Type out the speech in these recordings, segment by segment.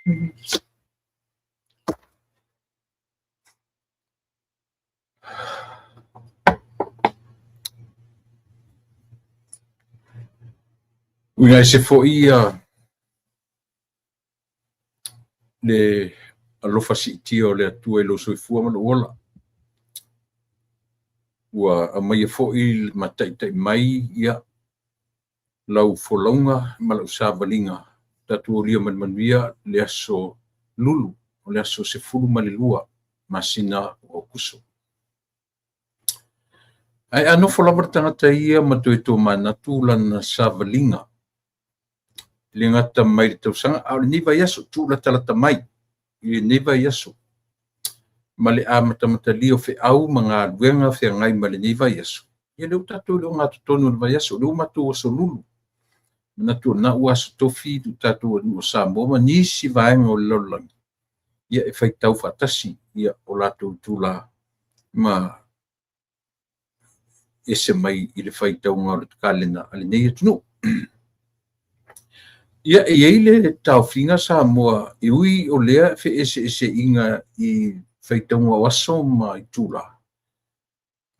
Uiga ese foi ia le alofa siitia o le Atua i lou soifua ma lou ola. Ua aumaia foi ma taitai mai ia lau folauga ma lau savaliga tatou aulia ma le manuia le aso Lulu, o le aso 12 masina o Aokuso. Ae a nofo lava le tagata ia ma toe tomanatu lana savaliga, e le gata mai le tausaga, a o lenei vaiaso, tuulatalata mai i lenei vaiaso, ma le amatamatalia o feau ma galuega feagai ma lenei vaiaso, ia lea ua tatou i le ogatotonu o le vaiaso, o lea ua matou aso Lulu. Manatu o lena ua aso Tofi lo tatou atunuu o Samoa ma nisi vaega o le lalolagi, ia e faitau faatasi ia o latou itula ma ese mai i le faitauga o le kalena a lenei atunuu. Ia, e i ai le taofiga Samoa, e ui o lea feeseeseaiga i faitauga o aso ma itula,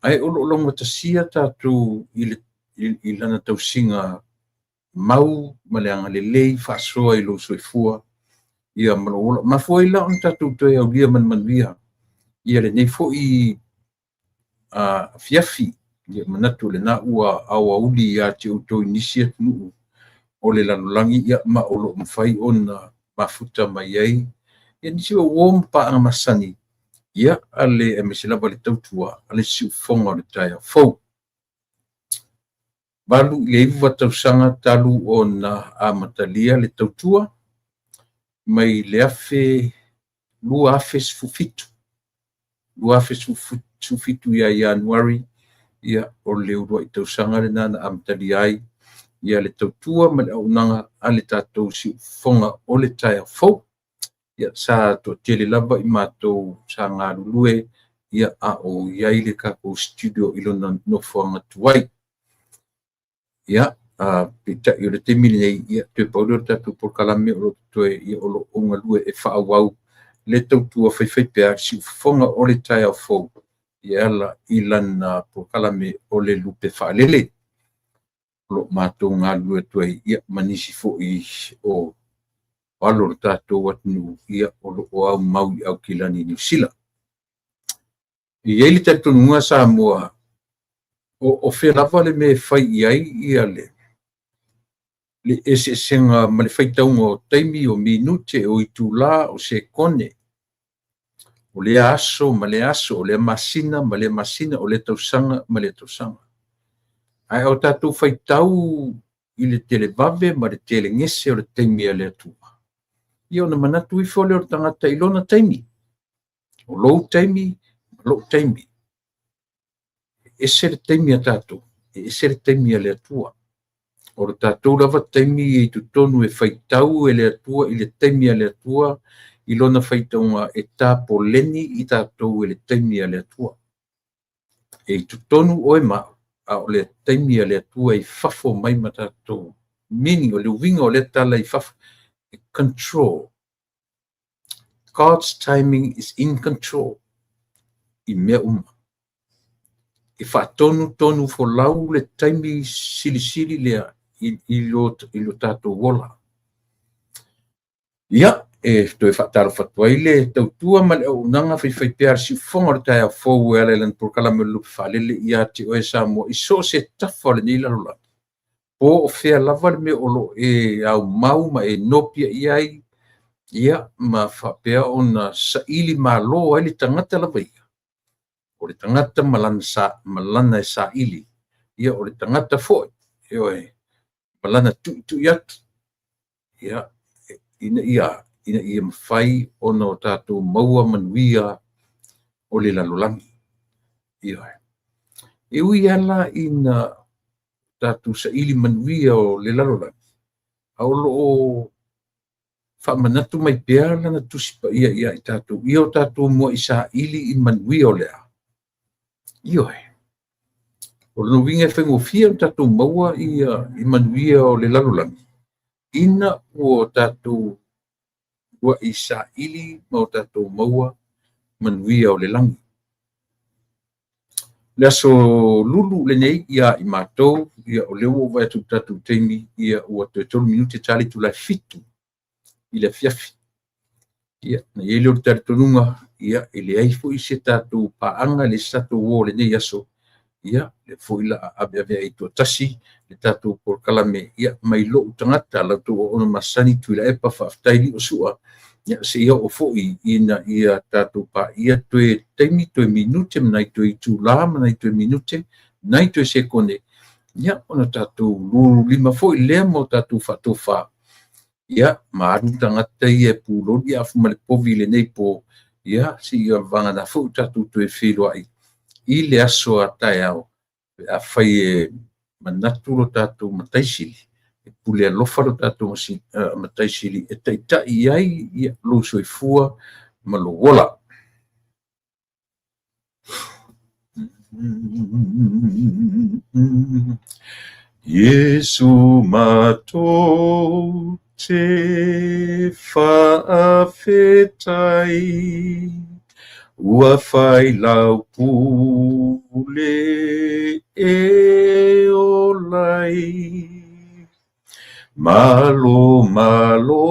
ae o lo o laugatasia tatou i lana tausiga mau ma le agalelei faasoa i lou soifua ia ma lou ola. Mafua ai la ona tatou toe aulia ma le manuia ia lenei foi afiafi. Ia manatu o lena ua aoauli ia te outou i nisi atunuu o le lalolagi, ia ma o lo o mafai ona mafuta mai ai ia nisi o uo ma paaga masani ia a le aemaise lava le tautua a le siufofoga o le taeao fou. 8 i le 9 tausaga talu ona amatalia le tautua mai le 2017, 2017 ia Ianuari, ia o le uluai tausaga lena na amatalia ai ia le tautua ma le auaunaga a le tatou siufofoga o le taeao fou. Ia sa toatele lava i matou sa galulue ia a o i ai le tatou studio i lona nofoaga tuai. Ia, peitai o le taimi lenei, ia, toe pau lea o le tatou polokalame o lo o totoe, ia, o lo o galue e faaauau le tautua faifaipea a le siufofoga o le taeao fou e ala i lana polokalame o le lupe faalele. O lo o matou galulue atu ai, ia, ma nisi foi o alo o le tatou atunuu, ia, o lo o aumau i Aukilani Niu Sila. E i ai le talitonuga Samoa, o fea lava le mea e fai i ai ia le eseesega ma le faitauga o taimi, o minute, o itula, o sekone, o lea aso ma lea aso, o lea masina ma lea masina, o lea tausaga ma lea tausaga. Ae o tatou faitau i le televave ma le telegese o le taimi a le Atua, ia ona manatu ifo lea o le tagata i lona taimi, o lou taimi, ma lou taimi. E ese le taimi a tatou, e ese le taimi a le Atua. O le tatou lava taimi e i totonu e faitau e le Atua i le taimi a le Atua, i lona faitauga e tapoleni i tatou e le taimi a le Atua. E i totonu oe ma au, a o le taimi a le Atua e i fafo mai ma tatou. Meaning, o le uiga o lea tala i fafo, e control. God's timing is in control i mea uma. E faatonutonu folau le taimi silisili lea i lo tatou ola. Ia, e toe faatalofa atu ai le tautua ma le auaunaga faifaipea a le siufofoga o le taeao fou e ala i lana polokalame o le lupe faalele ia te oe Samoa i so o se tafa o lenei lalolagi. Po o fea lava le mea o lo o e aumau ma e nopia i ai, ia, ma faapea ona saili malo ai le tagata lava ia. O le tagata ma lana, sa, ma lana e saili, ia, o le tagata foi, ioe, ma lana tuitui atu, ia, ina ia mafai ona o tatou maua manuia o le lalolagi. Ioe. E ui lava ina tatou saili manuia o le lalolagi, a o lo o faamanatu mai pea lana Tusi Paia ia i tatou, ia o tatou muai saili i manuia o le a. Ioe. O lona uiga e faigofie ona tatou maua ia i manuia o le lalolagi, ina ua tatou Ua i saili ma o tatou maua manuia o le lagi. Le aso Lulu lenei ia i matou, ia o lea ua ou vaai atu i le tatou taimi, ia ua toe 3 minute ta le itula e 7 i le afiafi. Ia, na i ai lea o le talitonuga, ia e leai foi se tatou paaga, e leai se tatou uo o lenei aso, ia lea foi o le a aveaveai ai toatasi le tatou polokalame, ia mai lou tagata la outou auauna masani Tuilaepa faafetai Liosua, ia seia oo foi ina ia tatou paia toe taimi, toe minute ma nai toe itula ma nai toe minute, nai toe sekone, ia ona tatou lululima foi lea ma o tatou faatofa, ia ma alu tagata ia e puloli afu ma le povi i lenei po, ia seia vagana foi ua tatou toe feiloai i le aso a taeao, pe afai e manatu lo tatou Matai Sili, e pule alofa lo tatou Matai Sili e taitai ai lou soifua ma lou ola. Iesu matou te faafetai, ua fai lau pule e ola ai. Malo, malo,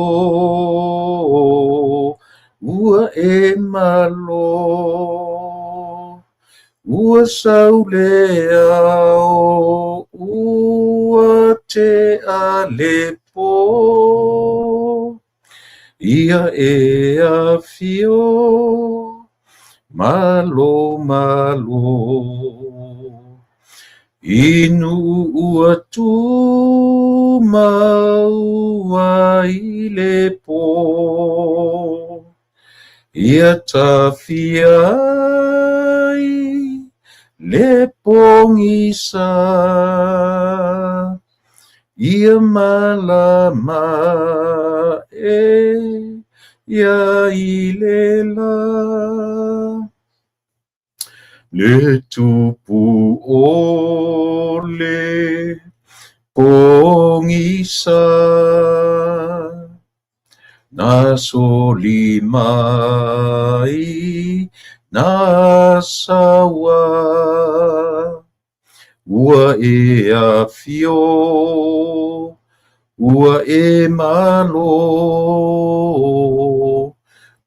ua e malo, ua sau le ao, ua tea le po. Ia e afio, malo, malo. I Nu'u ua tumau ai le po, ia tafia ai le pogisa, ia malama e ia i le la. Le tupu o le pogisa, na soli mai na saua, ua e afio, ua e malo,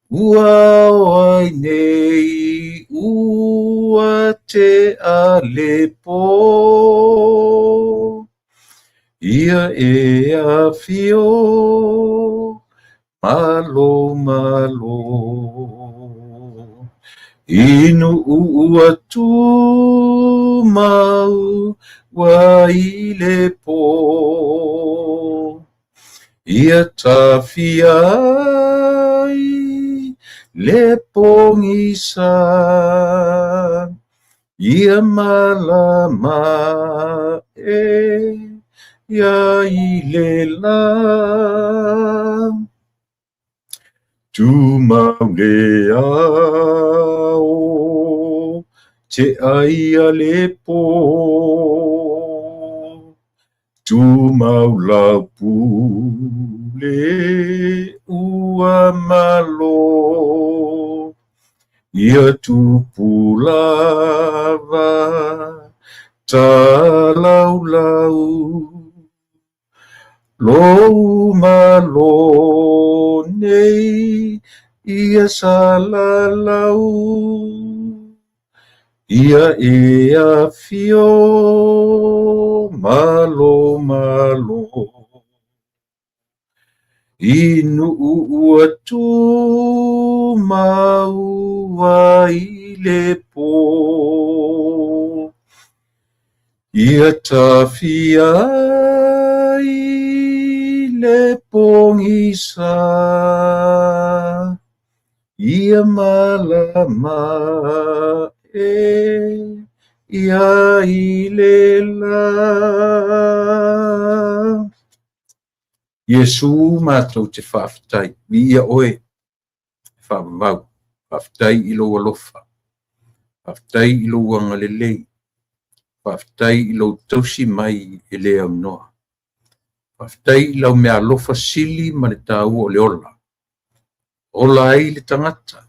ua o ai nei, ua tea le po. Ia e afio, malo, malo. I Nu'u ua tumau ai le po, ia tafia ai le pogisa, ia malama e ia i le la. Tumau le ao, tea ia le po, tumau lau pule ua malo, ia tupu lava talaulau, lou malo nei ia salalau, ia e afio, malo, malo. I Nu'u ua tumau ai le po, ia tafia ai le pogisa, ia malama e ia i le la. Iesu matou te faafetai, viia oe e faavavau, faafetai i lou alofa, faafetai i lou agalelei, faafetai i lou tausi mai e le aunoa. Faafetai i lau meaalofa sili ma le taua o le ola. Ola ai le tagata,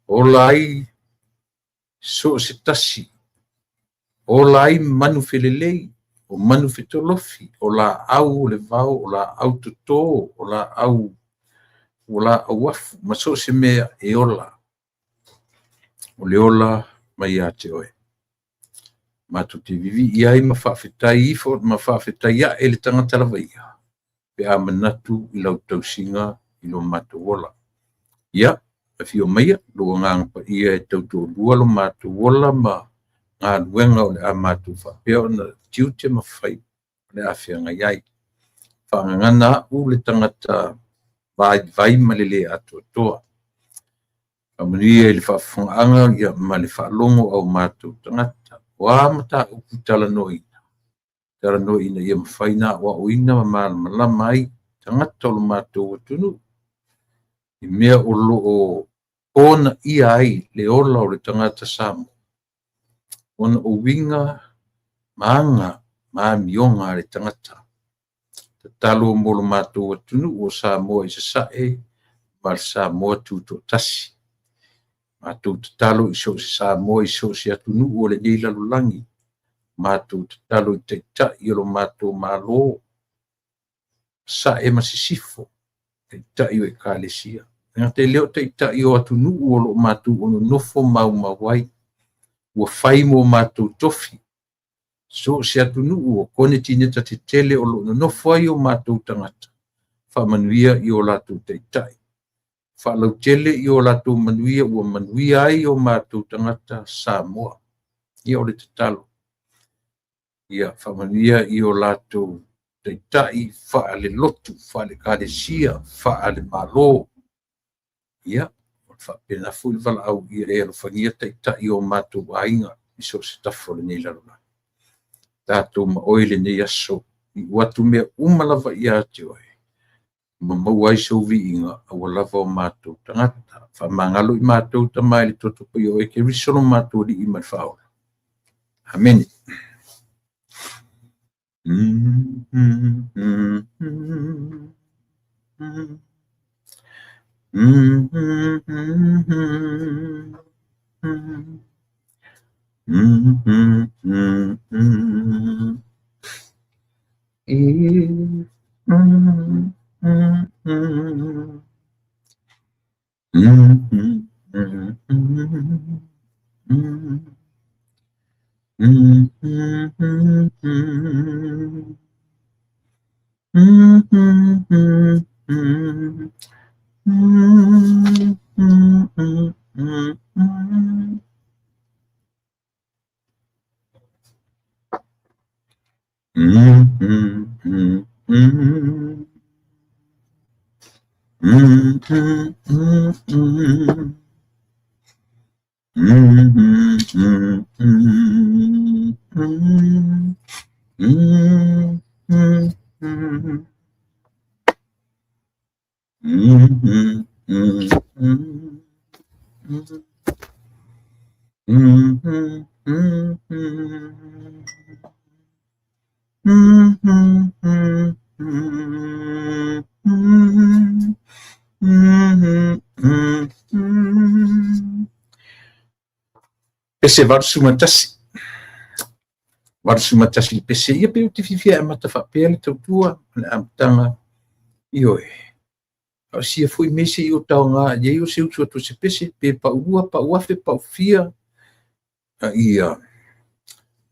ola ai so o se tasi, ola ai manu felelei, o manu fetolofi, o laau o le vao, o laau toto, o laau o laau afu, ma so o se mea e ola. O le ola mai ia te oe. Matou te vivii ai ma faafetai ifo ma faafetai ae le tagata lava ia, pe a manatu i lau tausiga i lo matou ola. Ia, afio maia lou Agaga Paia e tautoalua lo matou ola ma galuega o le a matou faapea ona tiute ma faiva o le a feagai ai. Faagagana au le tagata vaivai ma le le atoatoa. Faamanuia i le faafofogaaga ia ma le faalogo a o matou tagata. O a mataupu talanoaina, talanoa ina ia mafai ona aoaoina ma malamalama ai tagata o lo matou atunuu i mea o lo o ponaia ai le ola o le tagata Samoa, ona o uiga ma aga ma amioga a le tagata. Tatalo mo lo matou atunuu o Samoa i Sasae ma le Samoa Tutoatasi. Matou tatalo i so o se Samoa i so o se atunuu o lenei lalolagi. Matou tatalo i Taitai o lo matou Malo, Sasae ma Sisifo, Taitai o Ekalesia. E le gata i lea o Taitai o atunuu o lo o matou nonofo maumau ai, ua fai mo matou tofi. So o se atunuu o konetineta tetele o lo o nonofo ai o matou tagata, faamanuia i o latou taitai. Faalautele i o latou manuia ua manuia ai o matou tagata Samoa. Ia o le tatalo, ia faamanuia i o latou taitai faale-lotu, faale-ekalesia, faale-Malo. Ia, faapena foi le valaau ia e alofagia taitai o matou aiga i so o se tafa o lenei lalolagi. Tatou ma oe i lenei aso, iu atu mea uma lava ia te oe, ma maua ai sou viiga aua lava o matou tagata. Faamagalo i matou Tama i le toto paia o oe Keriso lo matou Alii ma le Faaola. Amene. Pese 81. 81 le pese ia pe ou te fiafia e amata faapea le tautua ma le amataga. Ioe. A o sia foi mea se i o taoga i ai o se uso atu o se pese, pe paulua, pauafe, paufia, a ia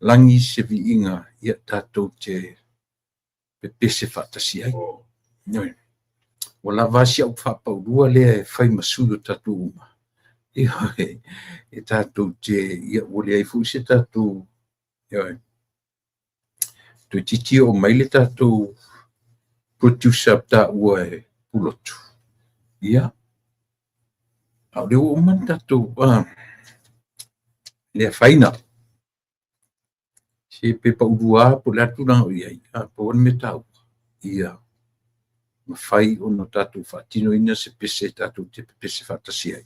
lagi se viiga ia tatou te pepese faatasi ai. Ioe. Ua lava a si au faapaulua lea e fai ma sui o tatou uma. Ioe. E tatou te, ia ua leai foi se tatou, ioe. Toeitiiti oo mai le tatou producer taua e Pulotu. Ia, a o lea ua uma le tatou, le afaina. Se pe paulua lava po o le a le tulaga o i ai, a pau lava le mea taua, ia mafai ona tatou faatinoina se pese tatou te pepese faatasi ai,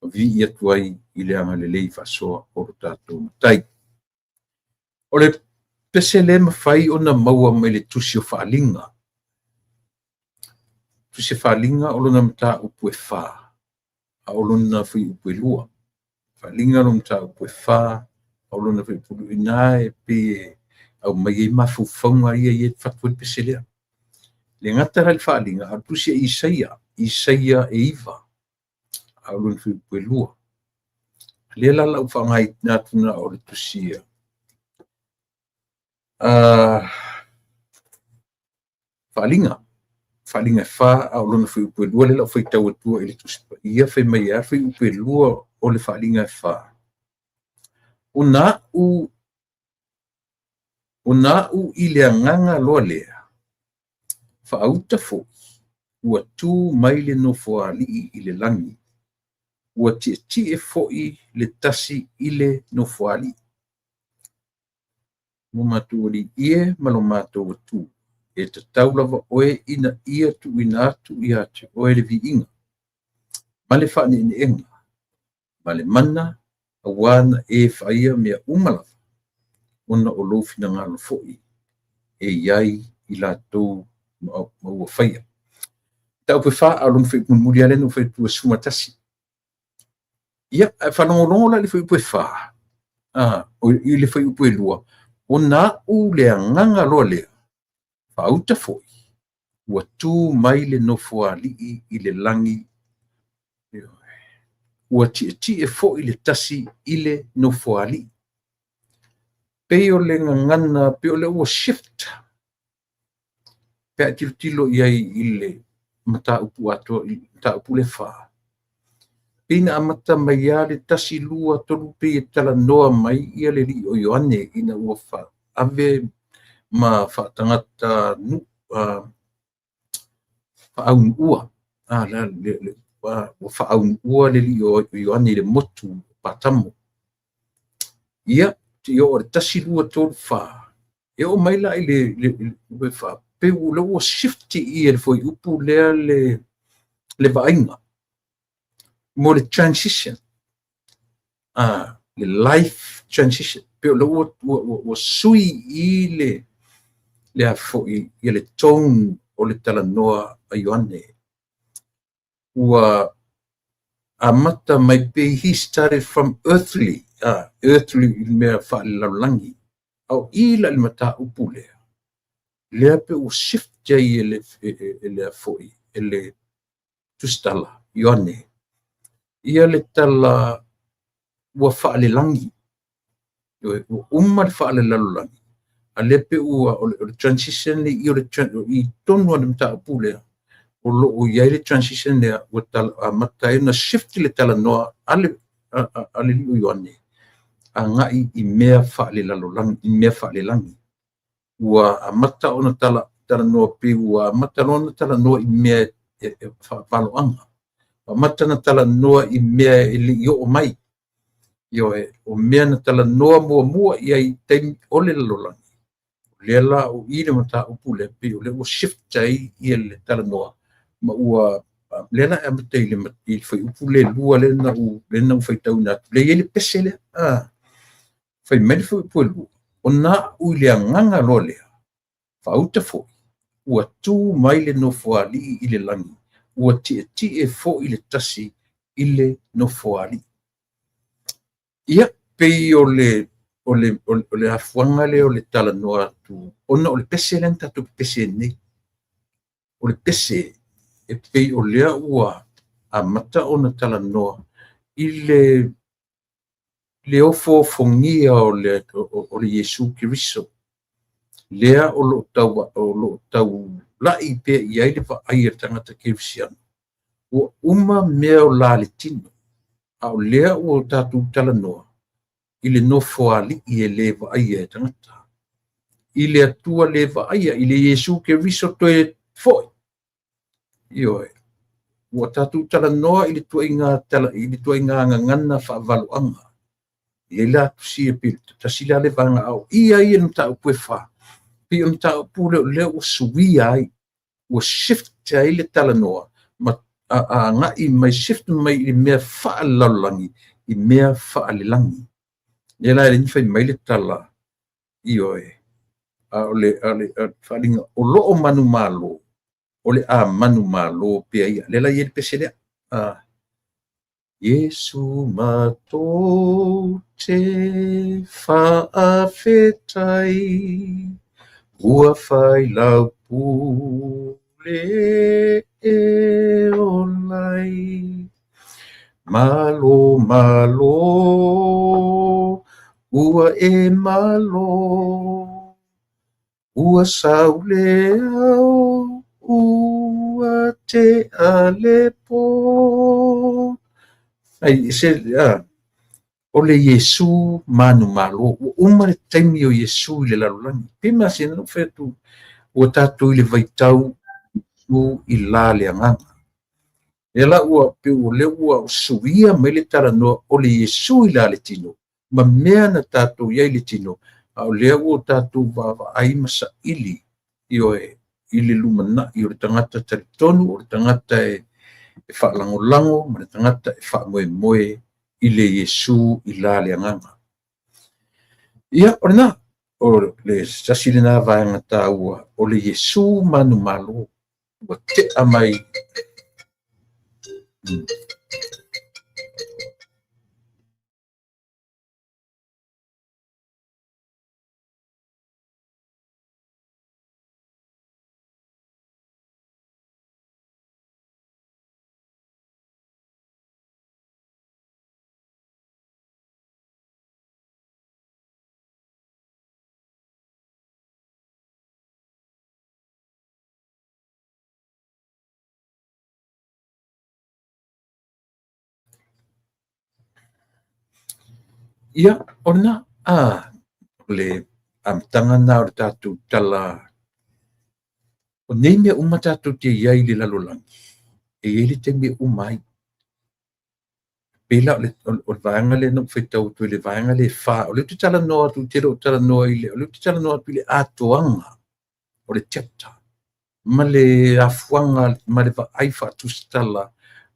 ma vivii atu ai i le agalelei faasoa o lo tatou Matai. O le pese lea e mafai ona maua mai le Tusi o Faaaliga. Tusi Faaaliga o lona mataupu e 4, a o lona fuaiupu e 2. Faaaliga lona mataupu e 4, a o lona fuaiupu e 2. I ina e pei e aumai ai mafaufauga ia e fatu ai le pese lea. E le gata la i le Faaaliga, a o le tusi a Isaia, Isaia e 9, a o lona fuaiupu e 2. Lea la o le a ou faaaogaina atu na o le tusi Faaaliga. Faaaliga e 4, a o lona fuaiupu e 2, lea o le a ou faitau atua i le Tusi Paia, fai mai e a le fuaiupu e 2 o le Faaaliga e 4. Ona a'u i le agaga loa lea, faauta foi, ua tu mai le Nofoalii i le lagi, ua tietie foi le Tasi i le Nofoalii. Lo matou Alii e ma lo matou Atua, e tatau lava oe ina ia tuuina atu ia te oe le viiga, ma le faaneeneega, ma le mana, auā na e faia mea uma lava, ona o lou finagalo foi e i ai i latou ma ua faia. Mataupu e 4, a o lona fuaiupu mulimuli lava lea na ou fai atu e 11. Ia, ae faalogologo la i le fuaiupu e 4, i le fuaiupu e 2, ona a'u le agaga loa lea, faauta foi, ua tu mai le Nofoalii i le lagi, ua tietie foi le Tasi i le Nofoalii. Pei o le gagana, pei o lea ua shift, pe a e tilotilo i ai i le mataupu atoa, i le mataupu lea e 4. Pei na amata mai lava le 1, 2, 3, pei e talanoa mai le alii o Ioane ina ua ave ma faatagata faaunuua. Ua faaunuua le alii o Ioane i le motu o Patamo. Ia, seia oo i le 1, 2, 3, 4. E oo mai la i le 4, pei ua shift i le fuaiupu lea le vaaiga mo le transition, le life transition. Pei o lea ua sui i le a foi, ia le tone o le talanoa a Ioane. Ua amata mai pei he started from earthly, earthly i mea faalelalolagi. A o i la i le mataupu lea, lea pe ua shift ai e le foi, e le tusitala Ioane, ia le tala ua faalelagi, ua uma le faalelalolagi, a lea pe ua o le transition le i o le i tonu o le mataupu lea, o lo o i ai le transition lea, ua amata ai ona shift le talanoa a le alii o Ioane, agai i mea faalelalolagi, i mea faalelagi. Ua amata ona talanoa pe ua amata loa ona talanoa i mea e faavaloaga. Ua amata ona talanoa i mea e le i oo mai. Ioe, o mea na talanoa muamua i ai i taimi o le lalolagi. O lea la o i le mataupu lea, pei o lea ua shift ai ia le talanoa, ma ua lea la e amata i le fuaiupu le 2 lea na ou faitauina atu. Lea e i ai le pese lea. Fai mai le fuaiupu e 2, ona a'u i le agaga loa lea, faauta foi, ua tu mai le Nofoalii i le lagi, ua tietie foi le Tasi i le Nofoalii. Ia, pei o le afuaga lea o le talanoa atu, ona o le pese lea na tatou pepese nei. O le pese e pei o lea ua amata ona talanoa i le ofoofogia o le Iesu Keriso, lea o lo o taulai pea i ai le vaai a le tagata kerisiano. Ua uma mea o la le tino, a o lea ua tatou talanoa i le Nofoalii e le vaaia e tagata, i le Atua le vaaia, i le Iesu Keriso toe foi. Ioe, ua tatou talanoa i le tuaiga gagana faavaloaga. E la tusi e pe tasi la le vaega au ia ia le mataupu e 4. Pei o le mataupu lea ua suia ai, ua shift ai le talanoa ma agai mai, shift mai i mea faalelalolagi i mea faalelagi. Lea la e le fai mai le tala, ioe, a o le faaaliga o lo o manumalo. o le a manumalo pea ia. Lea la e i ai le pese lea. Iesu matou te faafetai, ua fai lau pule e ola ai. Malo, malo, ua e malo, Ua sau le ao, ua tea le po. Ai, se, a, o le Iesu manumalo. Ua uma le taimi o Iesu i le lalolagi. Pe masina na fai atu, ua tatou i le vaitau Iesu i la le agaga. Lea la ua, pe ua lea ua suia mai le talanoa o le Iesu i la le tino, ma mea na tatou i ai i le tino, a o lea ua tatou vaavaai ma saili, ioe, i le lumanai o le tagata talitonu, o le tagata e faalagolago ma le tagata e faamoemoe i le Iesu i la le agaga. Ia, o lena, o le tasi lena vaega taua, o le Iesu manumalo, ua tea mai. Ia, o lena, a, o le amataga lena o le tatou tala. O nei mea uma tatou te i ai i le lalolagi, e i ai le taimi e uma ai. Pei la o le vaega lea na ou faitau atu ai, le vaega lea e fa. O lea ou te talanoa atu, ou te le o talanoa i le, o lea ou te talanoa atu i le atoaga o le chapter ma le afuaga ma le vaai faatusitala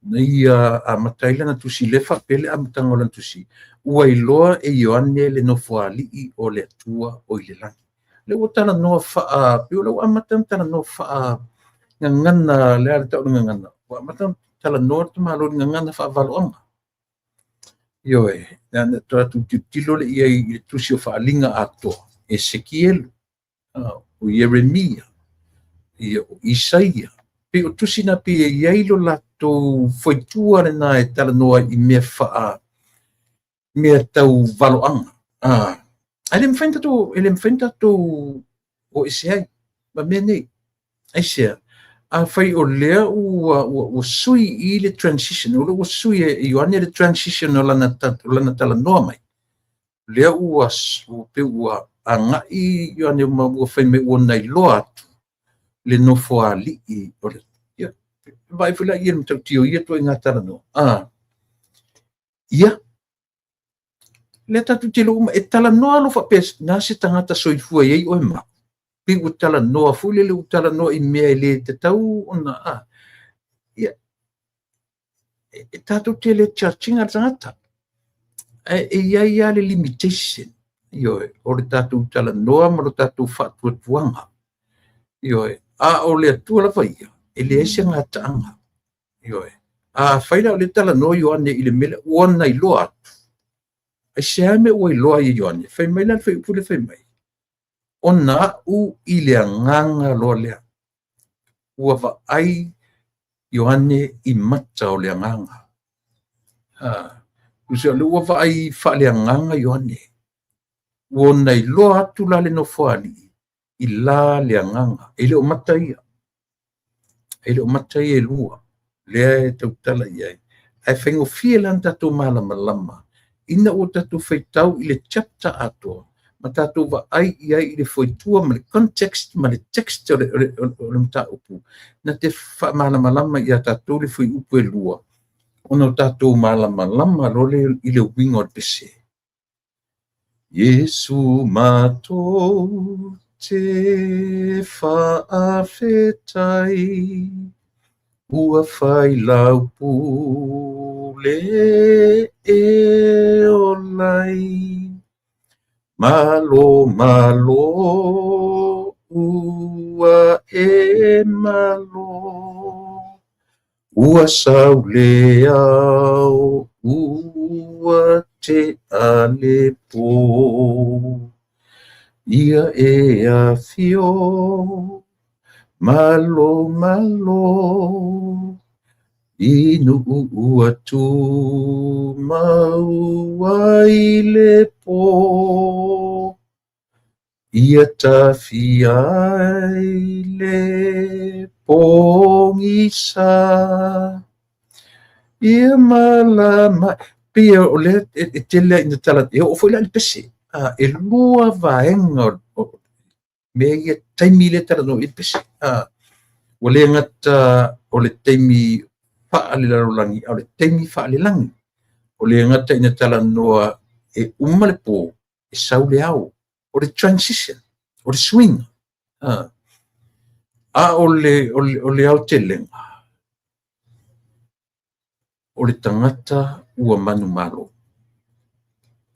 na ia amata ai lana tusi, lea faapea le amataga o lana tusi, ua iloa e Ioane le nofoalii o le Atua o i le lagi. Lea ua talanoa faa, pei o lea ua amata ona talanoa faa gagana, le a le tau o le gagana, ua amata ona talanoa le tamaloa i le gagana faavaloaga. Ioe, na tatou tilotilo lea i ai i le tusi o Faaaliga atoa, Esekielu, o Ieremia, ia, o Isaia. Pei o tusi na pei e i ai lo latou fuaitua lena e talanoa i mea faa, mea tau valoaga. Ae le mafai ona tatou, e le mafai ona tatou o ese ai ma mea nei. Aisea? Afai o lea ua, ua, ua sui i le transition, o lea ua sui e Ioane le transition o lana, o lana talanoa mai. Lea ua, ua, pe ua agai Ioane ma ua fai mai ua nailoa atu le nofoalii o le, ia, vaai foi la i le matautia o ia ituaiga talanoa. Ia, lea tatou te iloa uma, e talanoa loa faapea na se tagata soifua e i ai oe ma au, pei ua talanoa foi lele, ua talanoa i mea e le tatau ona, ia, e tatou te le judge ina le tagata. Ae e i ai lava le limitation, ioe, o le tatou talanoa ma lo tatou faatuatuaga. Ioe, a o le Atua lava ia, e leai se gataaga. Ioe. Afai la o lea e talanoa Ioane i le mea lea, ua na iloa atu. Aisea mea ua iloa ai e Ioane? Fai mai la le fuaiupu lea fai mai, ona au i le agaga loa lea. Ua vaai Ioane i mata o le agaga. Tusa o lea ua vaai faaleagaga Ioane. Ua na iloa atu la le nofoalii i la le agaga. E le o mata ia. E le o mata ia e lua. Lea e tautala i ai. Ae faigofie la ona tatou malamalama ina ua tatou faitau i le chapter atoa ma tatou vaai i ai i le fuaitua ma le context ma le text o le mataupu, na te faamalamalama ia tatou le fuaiupu e lua, ona o tatou malamalama loa lea i le uiga o le pese. Iesu matou te faafetai, ua fai lau pule e ola ai. Malo, malo, ua e malo. Ua sau le ao, ua tea le po, Ia e afio, malo malo, I nuu ua tumau ai le po. Ia tafia ai le pogisa, ia malama. Pei o lea e tele lava ina tala, e oo foi la i le pese. E lua vaega o mea ia, taimi lea e talanoa i ai le pese. Ua le gata o le taimi faalelalolagi, a o le taimi faalelagi. O le gata ina talanoa e uma le po, e sau le ao. O le transition, o le suiga. A o le aotelega, o le tagata ua manumalo.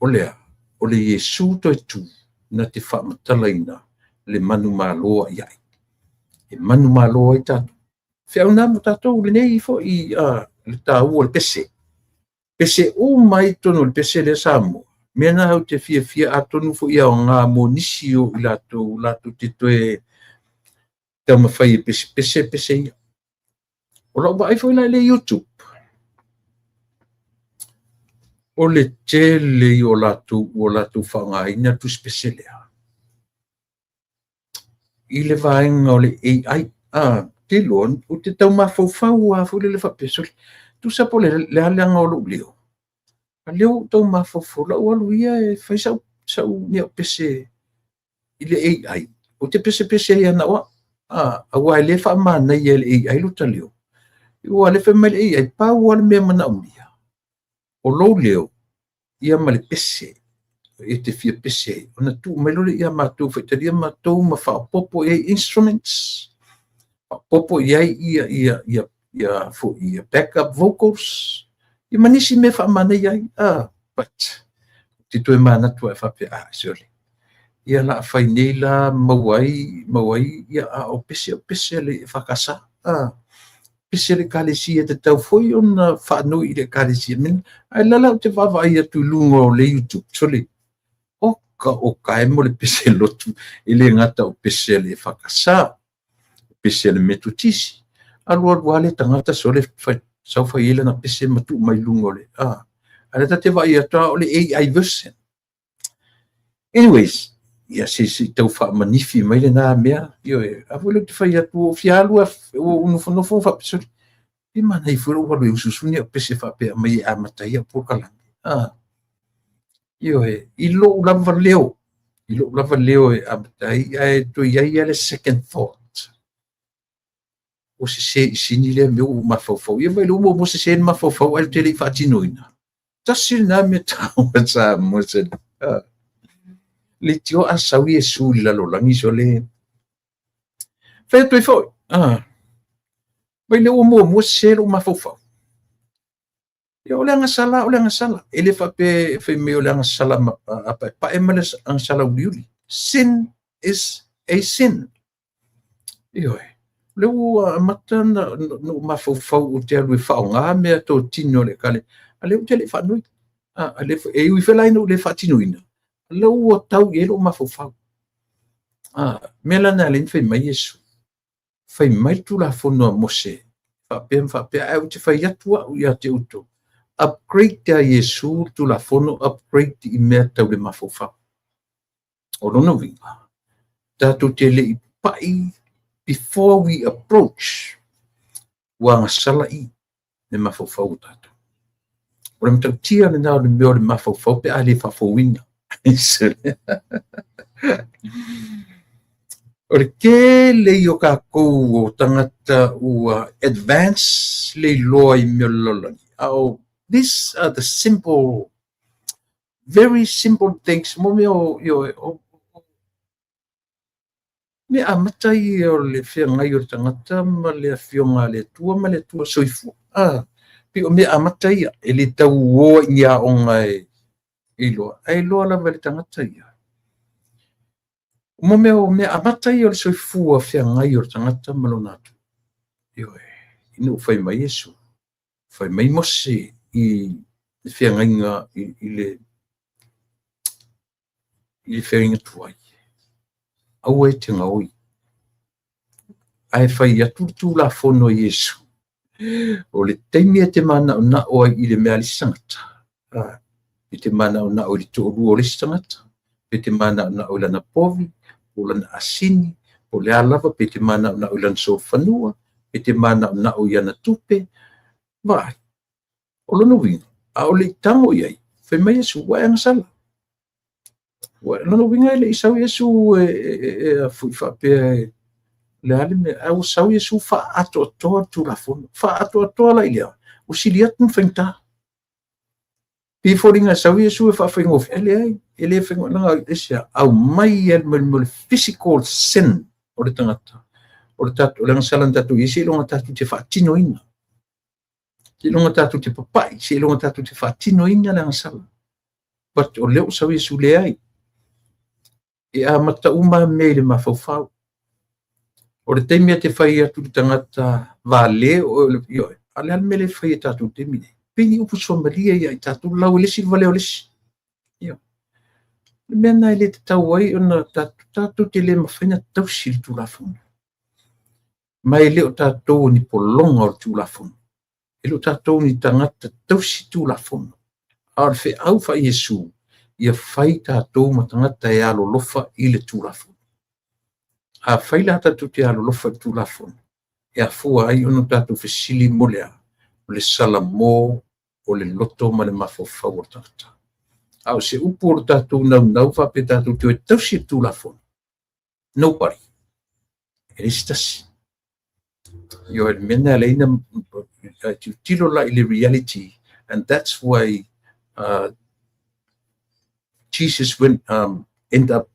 O le a? O le Iesu toe tu na te faamatalaina le manumalo a iai. E manumalo ai tatou. Feau na mo tatou lenei foi le taua o le pese. Pese uma ai totonu o le pese lea Samoa. Mea na ou te fiafia atonu foi e aoga mo nisi o i latou latou te toe taumafai e pesepese pese ia. O lau vaai foi la i le YouTube, o le tele ia o latou ua latou faaaogaina le tusipese lea i le vaega o le AI. Te iloa, ou te tau mafaufau lava foi lele faapea, sole, tusa po o le a le aga o lou leo, a lea ua ou tau mafaufau, lau alu ia e fai sau mea pese i le AI, ou te pesepese ai lava na o au. Aua e le faamanaia e le AI lo ta leo. Ua le fai mai le AI, pau lava le mea manaomia, o lou leo, ia ma le pese, e te fia pese ai. Ona tuu mai loa lea ia matou faitalia matou ma faaopoopo i ai instruments, faaopoopo i ai ia foi ia backup vocals, ia ma nisi mea faamanaia ai. But te toe manatu ai faapea, sole, ia la fai nei la maua ai ia a o pese le EFKS. Pese le Ekalesia te tau foi ona faanoi i le Ekalesia. Ae lala ou te vaavaai atu i luga o le YouTube, sole, oka oka e mo le pese lotu, e le gata o pese le EFKS, pese le Metotisi. Alu alu lava le tagata sole sau fai ai lana pese ma tuu mai luga o le. A le ta te vaai atu o le AI version. Anyways, ia se se tau faamanifi mai lena mea. Ioe, a foi le te fai atu o fia alu o nofonofo faapea, e manai foi lou alu e usuusuni au pese faapea mai e amata ai au polokalame. Ioe, i lou lava leo, e amata ai, ae toe i ai le second thought. O se se i sini lea mea ua mafaufau. Ia vai le uma mo se se mafaufau ai te le i faatinoina. Tasi lena mea taua Samoa se. Le tio a sau Iesu i le lalolagi sole. Fai atu ai foi. Vai le ua muamua se lou mafaufau. Ia o le agasala, o le agasala. E le faapea fai mai o le agasala a paepae ma le agasala uliuli. Sin is a sin. Ioe. Le ua amata na mafaufau o te alu e faaaoga mea totino le kale. A le ou te le faanoi. A le e ui felai no le faatinoina. Le ua tau i ai lou mafaufau. Mea la na le fai mai Iesu. Fai mai le Tulafono a Mose. Faapea ma faapea, ae ou te fai atu au ia te outou. Upgrade a Iesu le Tulafono, upgrade i mea tau le mafaufau. O lona uiga, tatou te le i pai before we approach ua agasala i le mafaufau o tatou. O le matautia lena o le mea o le mafaufau pe a le faafouina. O le tele i o tatou o tagata ua advance le iloa i mea o le lalolagi. These are the simple, very simple things. Mo mea o mea amata ia o le feagai o le tagata ma le afioga a le Atua ma le Atua soifua. Pei o mea amata ia, e le tau oa i ni aoga e iloa. Ae iloa lava e le tagata ia. Mo mea o mea amata ia o le soifua feagai o le tagata ma lona Atua. Ioe. Ina ua fai mai Iesu, fai mai Mose i le feagaiga i le feagaiga tuai, aua e te gaoi. Ae fai atu le Tulafono a Iesu, o le taimi e te manaonao ai i le mea a le isi tagata, e te manaonao i le toalua o le isi tagata, pe te manaonao i lana povi, po o lana asini, po o le a lava, pe te manaonao i lana solofanua, pe te manaonao i ana tupe, vaai, o lona uiga, a o le i tago i ai, fai mai Iesu, ua e agasala. Ua, lona uiga e le i sau Iesu e faapea e le a le mea, ae ua sau Iesu faaatoatoa le Tulafono. Faaatoatoa la i lea, ua sili atu ona faigata. Pei e foliga e sau Iesu e faafaigofie, e leai, e le faigofie, leaga aisea, aumai le mea o le physical sin o le tagata, o le tatou, o le agasala na tatou i ai, seiloga tatou te faatinoina. Seiloga tatou te papai, seiloga tatou te faatinoina le agasala. But o lea ua sau Iesu, leai. E amata uma mea i le mafaufau. O le taimi e te fai atu le tagata vale o le ioe, a le a le mea le fai e tatou taimi nei? Pei ni upu suamalie ia i tatou, lau e le isi le valea o le isi. Ioe. Le mea lena e le tatau ai ona tatou te le mafai ona tausi le Tulafono. Ma e le o tatou o ni pologa o le Tulafono. E le o tatou ni tagata tausi Tulafono. A o le feau faa-Iesu, ia fai tatou ma tagata e alolofa i le Tulafono. A fai la tatou te alolofa i le Tulafono, e afua ai ona tatou fesili mo le a? O le salamo o le loto ma le mafaufau o le tagata. A o se upu o le tatou naunau faapea tatou te o e tausi le Tulafono, nobody. E leai se tasi. Ioe, le mea lena e ala ai ona tilotilo la i le reality, and that's why Jesus went end up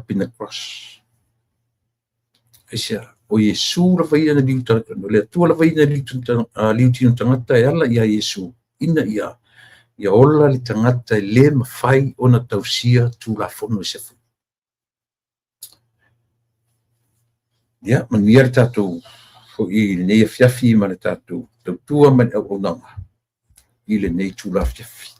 in the cross. Aisea, o Iesu lava ia na liu, o le Atua lava ia na liutino tagata e ala ia Iesu, ina ia ia ola le tagata e le mafai ona tausia Tulafono i se fu. Ia, manuia le tatou foi i lenei afiafi ma le tatou tautua ma le auaunaga i lenei itula afiafi.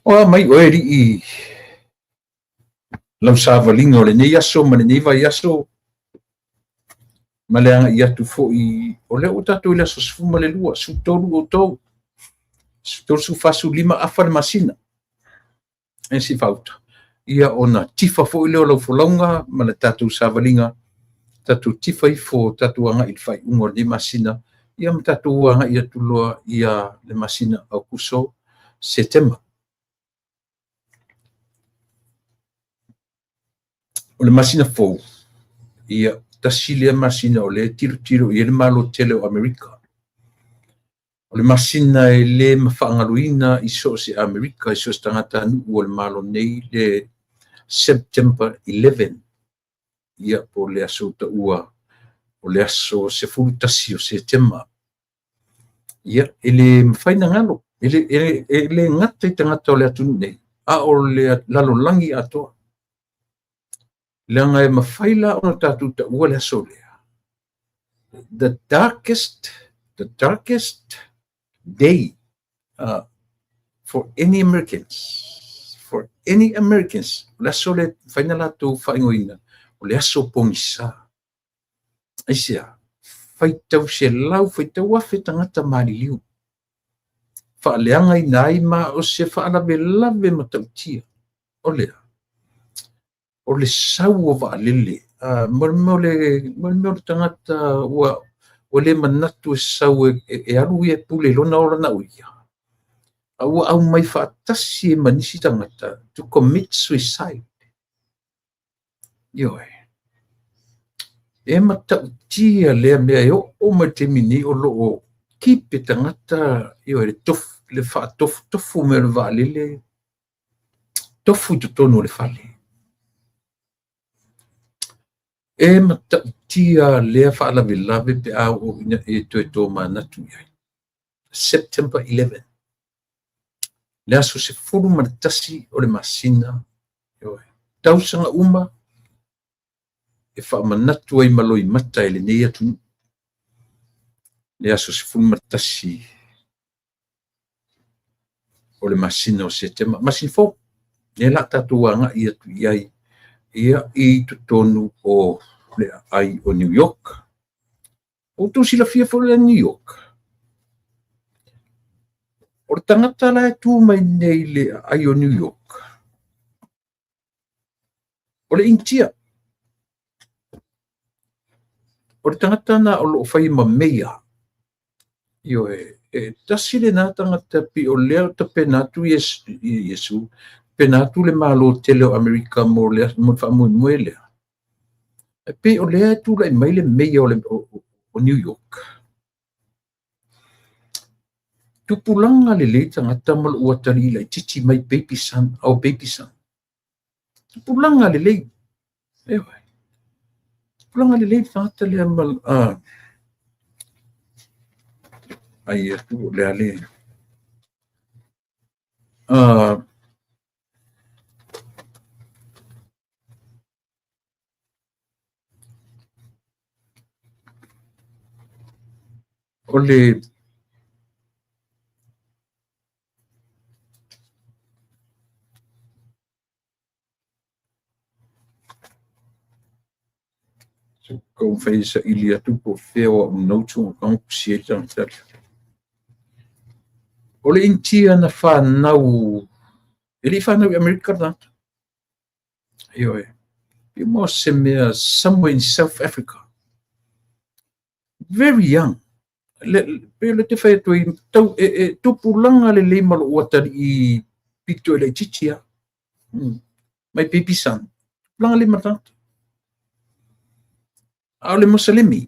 O a mai oe alii lau savaliga o lenei aso ma lenei vaiaso ma le agai atu foi, o lea ua tatou i le aso 12, 13 outou, 13, 14, 15 afa le masina. E si fauta. Ia ona tifa foi lea o lau folauga ma le tatou savaliga, tatou tifa ifo, tatou agai i le faaiuga o lenei masina, ia ma tatou agai atu loa ia le masina Aokuso, Setema. O le masina fou, ia tasi lea masina o lea e tilotilo i ai le Malo tele o Amerika. O le masina e le mafaagaloina i so o se Amerika, i so o se tagatanuu o le Malo nei, le September 11, ia po o le aso taua, o le aso 11 o Setema. Ia, e le mafai na galo, e le gata i tagata o le atunuu nei, a o le lalolagi atoa. Leaga e mafai la ona tatou taua le aso lea. The darkest day for any Americans, o le aso le mafai na latou faaigoaina, o le aso pogisa. Aisea, faitau selau, faitau afe tagata maliliu. Faaleagaina ai ma o se faalavelave matautia. O lea, o le sau o vaalele, mo le mea o le tagata ua Ua le manatu e sau e alu ia e pule i lona ola na o ia, a ua aumai faatasi ai ma nisi tagata to commit suicide. Ioe. E matautia lea mea e oo mai le taimi nei o lo o keep e tagata, ioe, le tofu, le faatofutofu mai o le vaalele, tofu i totonu o le fale. E matautia lea faalavelave pe a oo ina e toe tomanatu i ai. September 11, le aso 11 o le masina, ioe, tausaga uma e faamanatu ai ma loimata e lenei atunuu le aso 11 o le masina o Setema, masina fou, lea la tatou agai atu i ai ia i totonu o le aai o New York. Ua outou silafia foi le New York. O le tagata la e tu mai nei le aai o New York, o le Initia. O le tagata na o lo o fai ma meia. Ioe, e tasi lena tagata pei o lea o tapena atu Iesu, tapena atu le Malo tele o Amerika mo le faamoemoe lea. E pei o lea e tulai mai le meia o New York. Tupulaga lelei tagata ma lou atalii laitiiti mai baby son, our baby son. Tupulaga lelei. Ioe. Tupulaga lelei le tagata lea ma ai atu o le a le o le taumafai e saili atu po o fea o au notes ua tusi ai le tagata lea. O le Initia na fanau, e le i fanau i Amerika le tagata. Ioe. Pei mo se mea somewhere in South Africa. Very young. Pei o le te fai atu ai, tau, e tupulaga lelei ma lou atalii pito e laitiiti lava. My baby son. Tupulaga lelei ma le tagata. A o le Musalemi.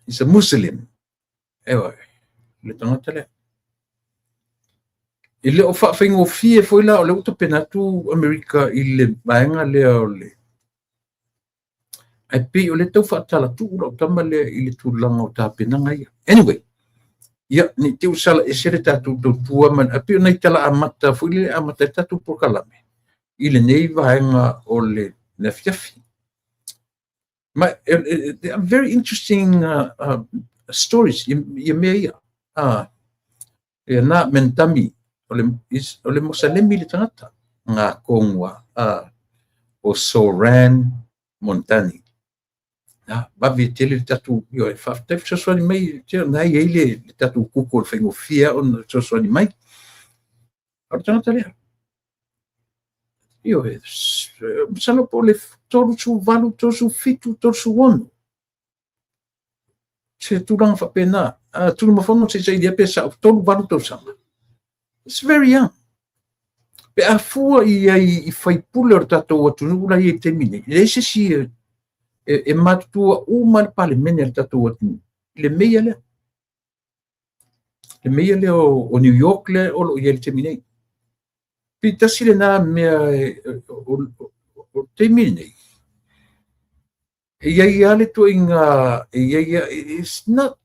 He's a Muslim. Ioe, le tagata lea. E le o faafaigofie foi la o lea ua tapena atu Amerika i le vaega lea o le ae pei o lea tau faatalatuu lau tama lea i le tulaga o tapenaga ia. Anyway, ia, ne i te i ua sala ese le tatou tautua ma ae pei o nai tala amata foi lele e amata ai le tatou polokalame i lenei vaega o le afiafi. Ma they are very interesting stories ia mea ia. Ia na Mentami, o le Mosalemi le tagata, ngā kongua o Soran Montani. Na, vave tele le tatou, ioe, faafetai fesoasoani mai, te na i ai le tatou kuko o le faigofie ona fesoasoani mai. O le tagata lea. Ioe, masalo po o le 38, 37, 36. Se tulaga faapena. Tunumafono se i pe sa 38 tausaga. It's very young. Pe a fua i ai i faipule o le tatou atunuu la i ai taimi nei. E leai se isi e matutua uma le palemene a le tatou atunuu. Le meia lea. Le meia lea o New York lea o lo o i ai le taimi nei. Pei tasi lena mea o taimi nei. E iai lava le ituaiga, e iai lava, it's not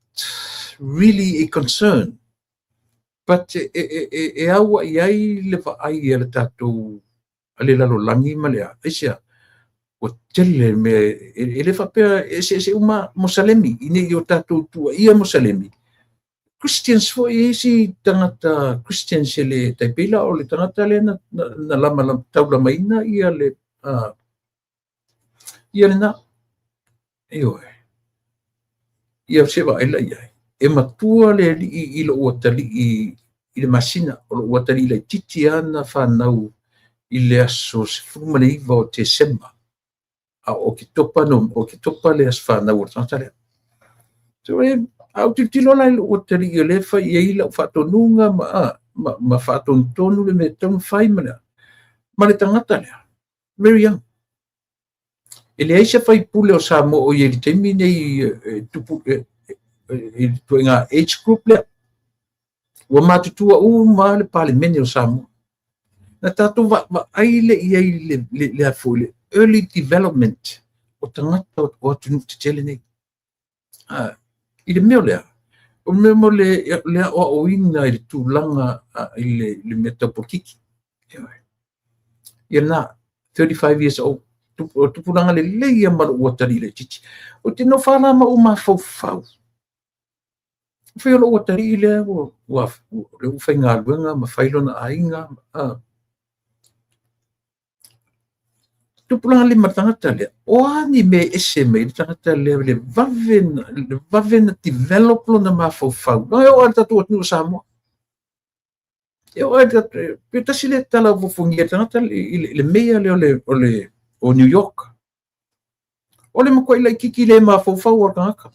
really a concern, but e auai ai le vaai a le tatou, a le lalolagi ma le a, aisea, ua tele le mea, e le faapea e eseese uma Mosalemi, ina ia o tatou tuuaia Mosalemi. Christians foi e isi tagata Christians e le tai pei la o le tagata lea na lama taulamaina ia le ia lena. Ioe. Ia se vaai la i ai. E matua le alii i lou atalii i le masina, o lou atalii laitiiti lava na fanau i le aso 19 o Tesema. A o Oketopa, no, Oketopa le aso fanau o le tagata lea. So e, a ou tilotilo la i lou atalii o lea e fai i ai lau faatonuga ma faatonutonu le mea e tatau ona fai ma le, ma le tagata lea, very young. E leai se faipule o Samoa o i ai i le taimi nei e tupu i le ituaiga age group lea. Ua matutua uma le Palemene o Samoa. Na tatou vaai le i ai le, foi, le early development o tagata o atunuu tetele nei. Ah, i le mea lea, o le mea mo le aoaoina i le tulaga i le mea tau polokiki. Ia na, 35 years old, o tupulaga lelei ia ma lou atalii laitiiti. Ou te nofo la ma ou mafaufau. Fai o lou atalii lea ua faigaluega ma fai lona aiga. Tupulaga lelei ma le tagata lea. O a ni mea e ese mai le tagata lea le vave na develop lona mafaufau. E oo lava i le tatou atunuu o Samoa. E oo lava pe tasi le tala fofogia le tagata i le meia lea o New York. O le matuai laitiiti le mafaufau o le tagata.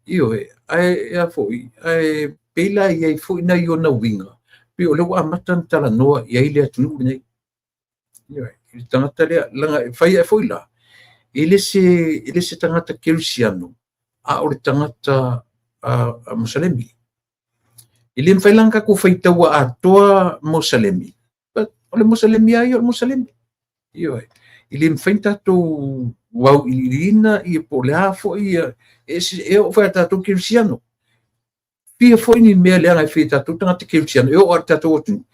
Ioe, ae a foi, ae pei la i ai foi nai ona uiga, pei o lea ua amata ona talanoa i ai le atunuu lenei. Ioe, i le tagata lea, leaga e fai ai foi la, e le se tagata kerisiano, a o le tagata Musalemi. E le mafai la ona tatou faitaua atoa Mosalemi, but o le Mosalemi lava ia o le Mosalemi. Ioe, e le mafai ona tatou auiliiliina ia po o le a foi ia, e oo foi ia tatou kerisiano. Fia foi ni mea leaga e fai e tatou tagata kerisiano, e oo lava i le tatou atunuu.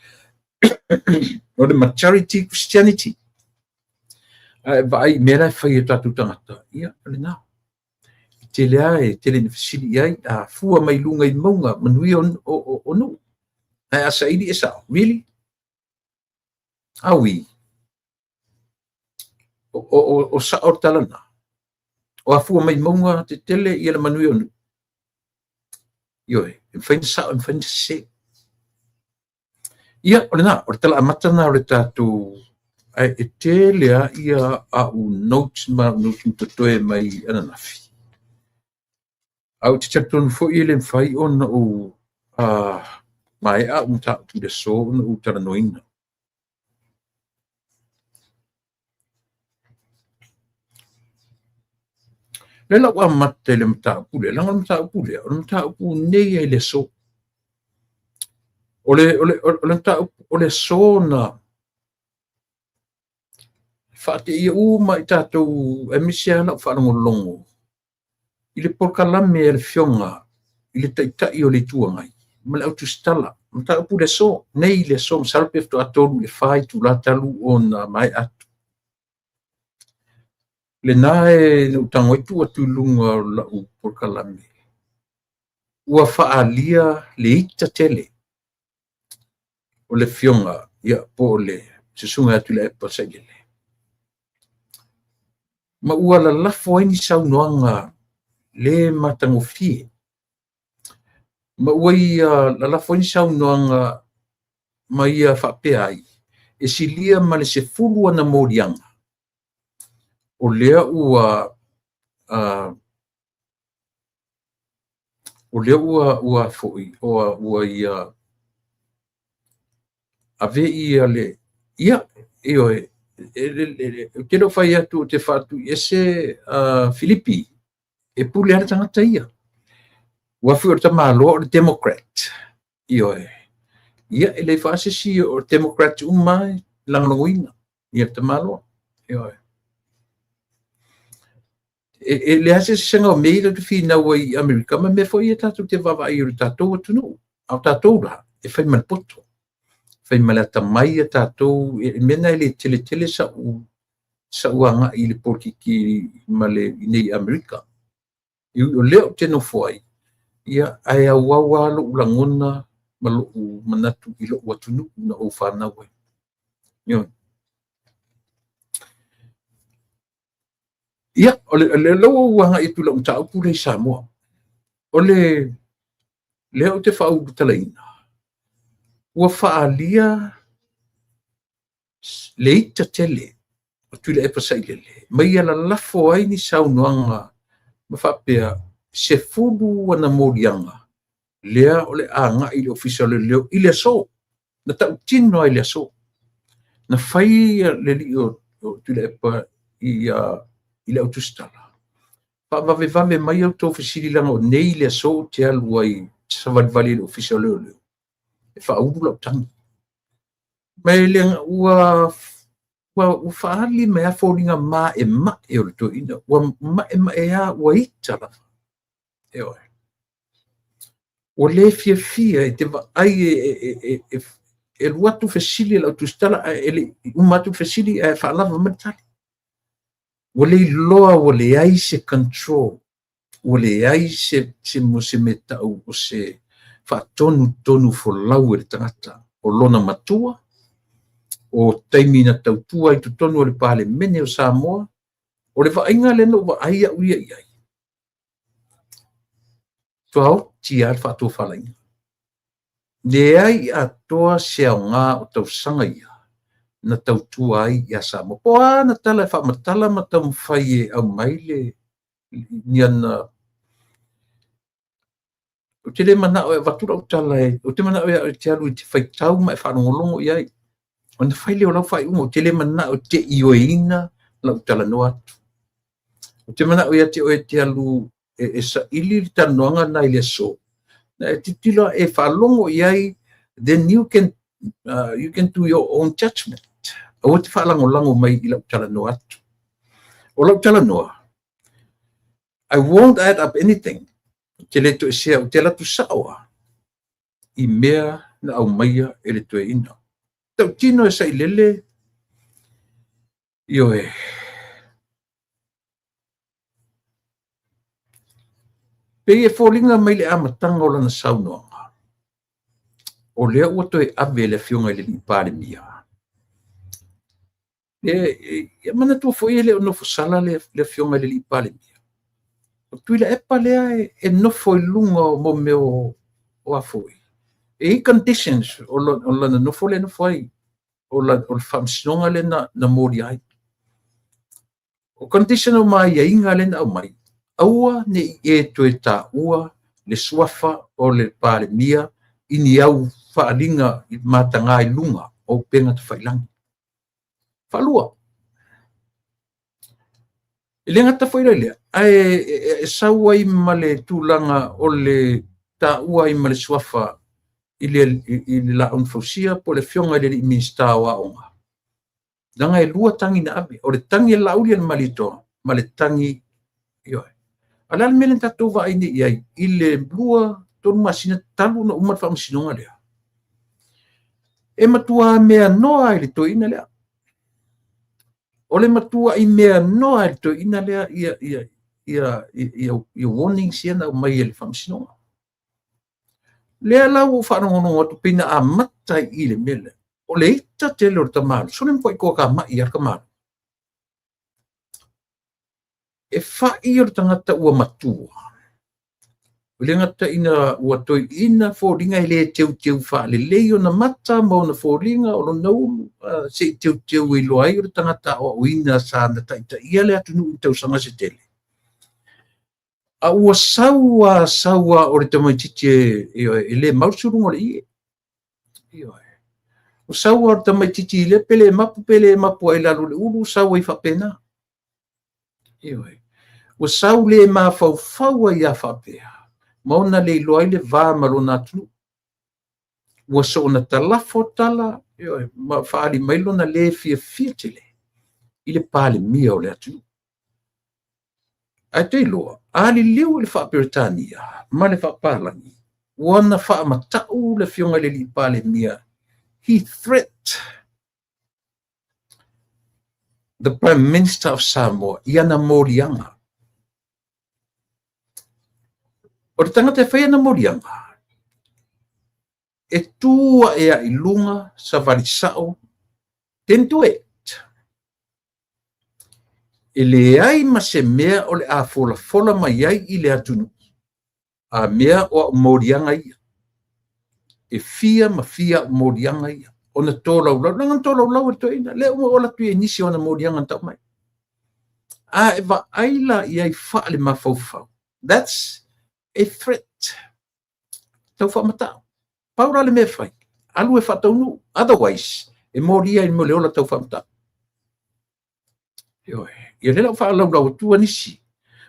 O le majority Christianity. Ae vaai i mea la e fai e tatou tagata, ia, o lena. E tele lava, e tele ina fesili i ai, a fua mai luga i mauga, manuia o nuu. Ae a saili e sao, really? Aui. O sao le tala na. O afua mai mauga tetele ia le manuia o nuu. Ioe, e mafai ona sao, e mafai ona sese. Ia, o lena, o le tala amata na o le tatou, ae e tele lava ia au notes ma au notes totoe mai ananafi. Ae ou te talitonu foi e le mafai ona ou maea au mataupu i le aso ona ou talanoaina. Le lau amata i le mataupu lea, leaga o le mataupu lea, o le mataupu nei ai le aso. O le mataupu, o le aso na faateia uma i tatou, aemaise lava lau faalogologo i le polokalame a le Afioga i le Taitai o le Itu Agai ma le autusitala. Mataupu le aso, nei le aso, masalo pe faatoa 3 i le 4 itula talu ona maea atu. Lena e na ou tago ai tuu atu i luga o lau polokalame. Ua faaalia le ita tele o le Afioga ia, po o le Susuga ia Tuilaepa Sailele. Ma ua lalafo ai ni saunoaga le matagofie. Ma ua ia lalafo ai ni saunoaga ma ia faapea ai, e silia ma le 10 ana moliaga, o lea ua o lea ua foi ua ia ave ia le ia ioe ou te le o fai atu ou te faatuiese Filipi e pule lava le tagata ia. Ua foi o le tamaloa o le Democrat. Ioe. Ia e leai foi se isi o Democrat uma e lagolagoina ia le tamaloa. Ioe. E leai se sesega o mea ia tatou te finau ai i Amerika ma mea foi ia tatou te vaavaai i le tatou atunuu. A o tatou la, e fai ma le poto. Fai ma le atamai ia tatou, e mea na e le tele tele sa'u agai i le polokiki ma le i nei Amerika. E ui o lea ou te nofo ai, ia, ae auau lava lou lagona ma lou manatu i lou atunuu na ou fanau ai. Ioe. Ia, o le ua ou agai atu i lau mataupu lea i Samoa. O le lea ou te faaulutalaina, ua faaalia le ita tele o Tuilaepa Sailele, ma ia lalafo ai ni saunoaga ma faapea, 10 ana moliaga lea o le agai i le Ofisa o Leoleo i le aso, na tautino ai i le aso. Na fai le alii o Tuilaepa i le au tusitala, faavavevave mai a outou fesili leaga o nei le aso ou te alu ai ou te savalivali i le Ofisa o Leoleo e faaulu lau tagi. Ma e le ua faaali mai lava foliga maemae o le toeaina, ua maemae lava, ua ita lava. Ioe. Ua le fiafia e te vaai e alu atu fesili a le au tusitala ae le i uma atu le fesili ae faalava mai le tali. Ua le iloa, ua leai se control, ua leai se mea tau o se faatonutonu folau e le tagata o lona matua, o taimi na tautua ai i totonu o le Palemene o Samoa. O le vaaiga lea na ou vaai au ia i ai, tuaoti lava le faatofalaiga. Leai atoa se aoga o tausaga ia na tautua ai ia Samoa. Po o a ana tala e faamatala ma taumafai e aumai le ni ana. Ou te le manao e avatu lau tala, ou te manao e te alu e te faitau ma e faalogologo i ai, ona fai lea o lau faaiuga. Ou te le manao e te ioeina lau talanoa atu. Ou te manao ia te oe e te alu e saili le talanoaga lena i le aso, na e tilotilo e faalogo i ai, then you can do your own judgment. Aua te faalagolago mai i lau talanoa atu. O lau talanoa, I won't add up anything. Ou te le toesea, ou te alu atu sao lava i mea na aumaia e le toeaina. Tautino e sailele, ioe. Pei e foliga mai le amataga o lana saunoaga, o lea ua toe ave le afioga i le alii Palemia. E manatua foi e le o nofo sala le afioga i le alii Palemia. O Tuilaepa lea e nofo i luga o mo mea o a foi. E i ai conditions o lana nofo lea e nofo ai, o le faamasinoga lea na molia ai. O condition o maiaiga lea na aumai, aua ne i e toe taua le suafa o le Palemia i ni au faaaliga mataga i luga o upega tafailagi. Faalua, e le gata foi la i lea, ae e sau ai ma le tulaga o le taua ai ma le suafa i le Laau na Fausia po o le afioga i le alii Minisita o Aoga. Leaga e 2 tagi na ave, o le tagi a le Laaulialemalietoa ma le tagi, ioe. A o le a le mea lea na tatou vaai nei i ai i le 2, 3 masina talu ona uma le faamasinoga lea? E matua mea noa i le toeaina lea. O le matuai mea noa i le toeaina lea ia warnings ia na aumai e le faamasinoga. Lea la ua ou faalogologo atu pei na amata i le mea lea. O le ita tele o le tamaloa, sole matuai toatamai lava le tamaloa. E fai o le tagata ua matua. E le gata ina ua toeaina foliga e le teuteu faalelei ona mata ma ona foliga o lona ulu, se i teuteu e iloa ai o le tagata aoaoina sa na taitaia le atunuu i tausaga se tele. A ua sau a sau a o le tamaitiiti e le mau le suluga o le ie. Ua sau a o le tamaitiiti le pe le mapu pe le mapu ai lalo le ulu, sau ai faapena. Ua sau le mafaufau ai a faapea, ma ona le iloa ai le va ma lona atunuu. Ua soona talafo tala, ioe, ma faaali mai lona le fiafia tele i le Palemia o le atunuu. Ae te iloa, a liliu i le faa-Peretania ma le faapalagi, ua na faamatau le afioga i le alii Palemia. He threat the Prime Minister of Samoa i ana moliaga. O le tagata e fai ana moliaga, e tu ae ai luga, savali sao, then do it. E leai ma se mea o le a folafola mai ai i le atunuu, a mea o au moliaga ia. E fia ma fia au moliaga ia. Ona tolaulau, leaga na tolaulau e le toeaina, lea ua ola atu i nisi o ana moliaga na tau mai. A e vaai la i ai faale mafaufau. That's A threat. Tau faamatau. Pau la le mea e fai, alu e faataunuu. Otherwise, e molia i le ola tau faamatau. Ioe. Ia lea la ua faalaulau atua nisi.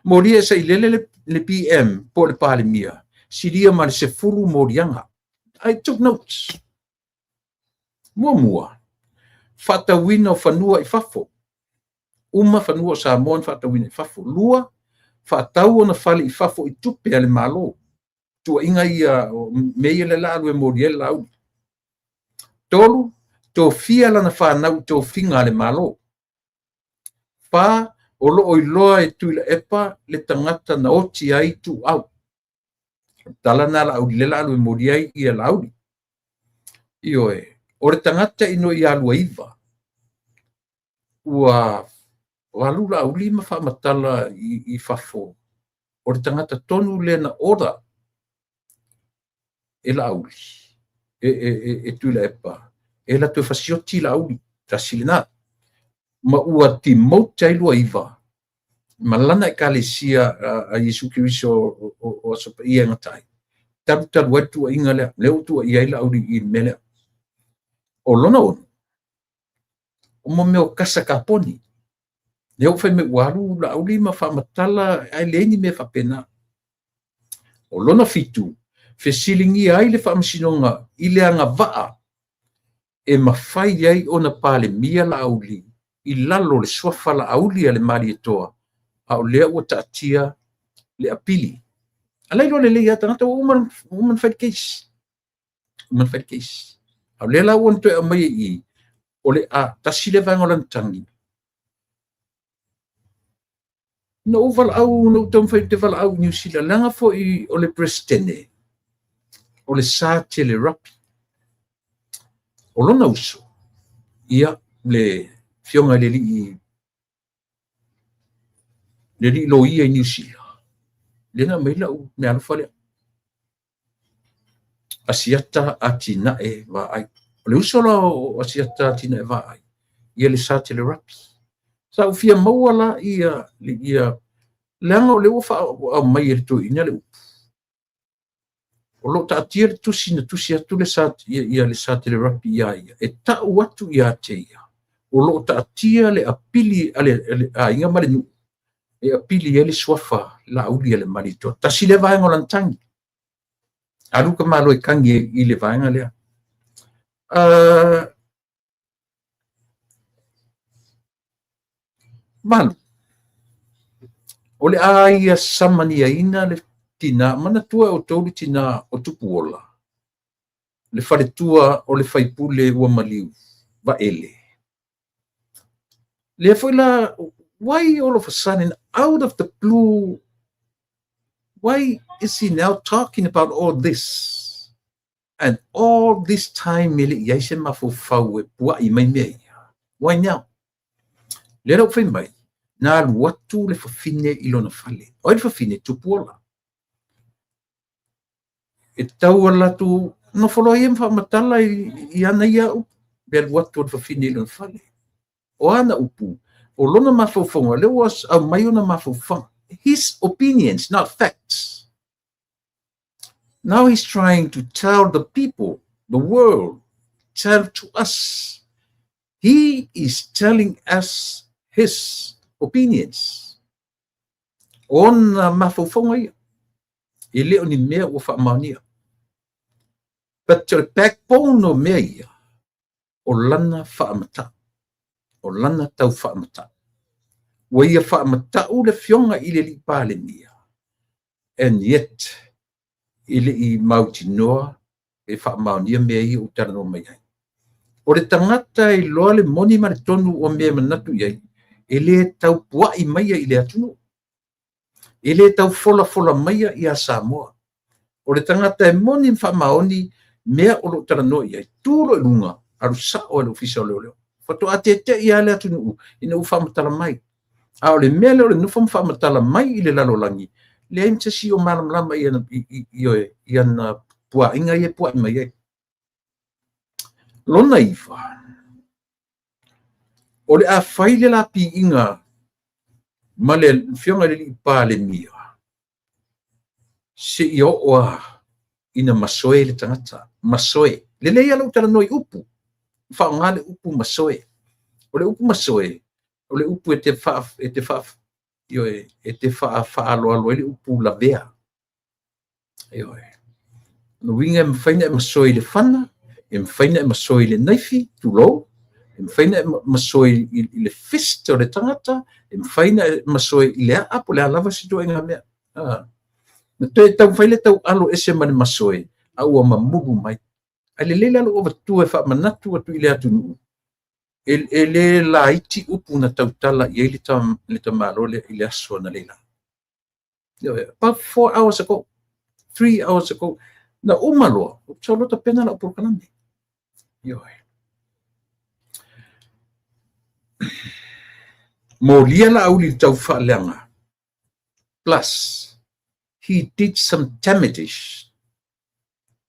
Molia e sailele le PM po o le Palemia, silia ma le 10 moliaga. I took notes. Muamua, faatauina o fanua i fafo. Uma fanua o Samoa na faatauina i fafo. Lua, faatau ona fale i fafo i tupe a le Malo. Tuuaiga ia, mea ia lea la alu e moli ai le Laauli. Tolu, tofia lana fanau i tofiga a le Malo. Fa, o lo o iloa e Tuilaepa le tagata na oti ai Tuuau. O le tala lena a Laauli, lea la alu e moli ai ia Laauli. Ioe, o le tagata i noi ia Luaiva, ua alu Laauli ma faamatala i fafo, o le tagata tonu lea na order e Laauli, e Tuilaepa, e latou fasioti Laauli, tasi lena. Ma ua demote ai Luaiva ma lana ekalesia a Iesu Keriso o Aso Paia e gata ai. Talu talu ai tuuaiga lea, lea ua tuuaia ai Laauli i le mea lea. O lona ono, o mo mea o kasa kaponi. Lea ua fai mai ua alu Laauli ma faamatala ae leai ni mea faapena. O lona fitu, fesiligia ai le faamasinoga i le agavaa e mafai ai ona Palemia Laauli i lalo o le suafa Laauli a le Malietoa, a o lea ua taatia le apili. A la iloa lelei lava tagata ua uma ona fai le case. Uma ona fai le case. A o lea la ua na toe aumai i i, o le a tasi le vaega o lana tagi. Na ou valaau, na ou taumafai ou te valaau i Niu Sila, leaga foi o le Peresetene, o le Sir Tele Rapi. O lona uso, ia, le afioga i le alii loia i Niu Sila, lea na aumai lau meaalofa lea. Asiata Atinae Vaai. O le uso la o Asiata Atinae Vaai, ia le Sir Tele Rapi. Sa ou fia maua la ia leaga o lea ua aumai e le toeaina le upu. O lo o taatia le tusi na tusi atu le Sir Tele Rapi ia ia, e tau atu ia te ia, o lo o taatia le apili a le aiga ma le nuu, e apili ai le suafa Laauli a le Malietoa. Tasi le vaega o lana tagi. Alu ka malo e tagi i le vaega lea. Valu, o le a ia samaniaina le tina, manatua e outou le tina o Tupuola, le faletua o le faipule ua maliu, Vaele. Lea foi la, why all of a sudden, out of the blue, why is he now talking about all this? And all this time, e le i ai se mafaufau e puai mai mea ia. Why now? Lea la ua fai mai, na alu atu le fafine i lona fale. O ai le fafine? Tupuola. E tau ala atu, nofo loa ia ma faamatala i ana ia upu, le alu atu o le fafine i lona fale. O ana upu, o lona mafaufauga, lea ua aumai ona mafaufauga. His opinions, not facts. Now he's trying to tell the people, the world, tell to us. He is telling us his opinions. Ona mafaufauga ia. E le o ni mea ua faamaonia. But the backbone o mea ia, o lana faamatau. O lana tau faamatau. Ua ia faamatau le afioga i le alii Palemia. And yet, e le i mautinoa e faamaonia mea ia ua talanoa mai ai. O le tagata e iloa le moni ma le tonu o mea e manatu i ai, e le tau puai maia i le atunuu. E le tau folafola maia ia Samoa. O le tagata e moni ma faamaoni mea o lo o talanoa i ai, tu loa i luga, alu sao e le ofisa o leoleo. Faatoa tetei lava le atunuu ina ua faamatala mai. A o le mea lea o le nofo ma faamatala mai i le lalolagi, leai ma se isi o malamalama i ana puaiga ia e puai mai ai. Lona iva, o le a fai le lapiiga ma le afioga i le alii Palemia. Seia oo lava ina masoe le tagata. Masoe. Lelei lava lou talanoa i upu. Faaaoga le upu masoe. O le upu masoe, o le upu e te faa, e te faa, ioe, e te faaaloalo ai le upu lavea. Ioe. O lona uiga e mafai ona e masoe i le fana, e mafai ona e masoe i le naifi, tulou, e mafai ona e masoe i le fist o le tagata, e mafai ona e masoe i le aa po o le a lava se ituaiga mea. Na toe taumafai le taualo ese ma le masoe, a ua mamulu mai. Ae lelei la lou avatua e faamanatu atu i le atunuu, e le laiti upu na tautala i ai le tamaloa lea i le aso analeila. About 4 hours ago, 3 hours ago, na uma loa, ou te sau tapena lau polokalame. Ioe. Molia Laauli i le taufaaleaga. Plus, he did some damages.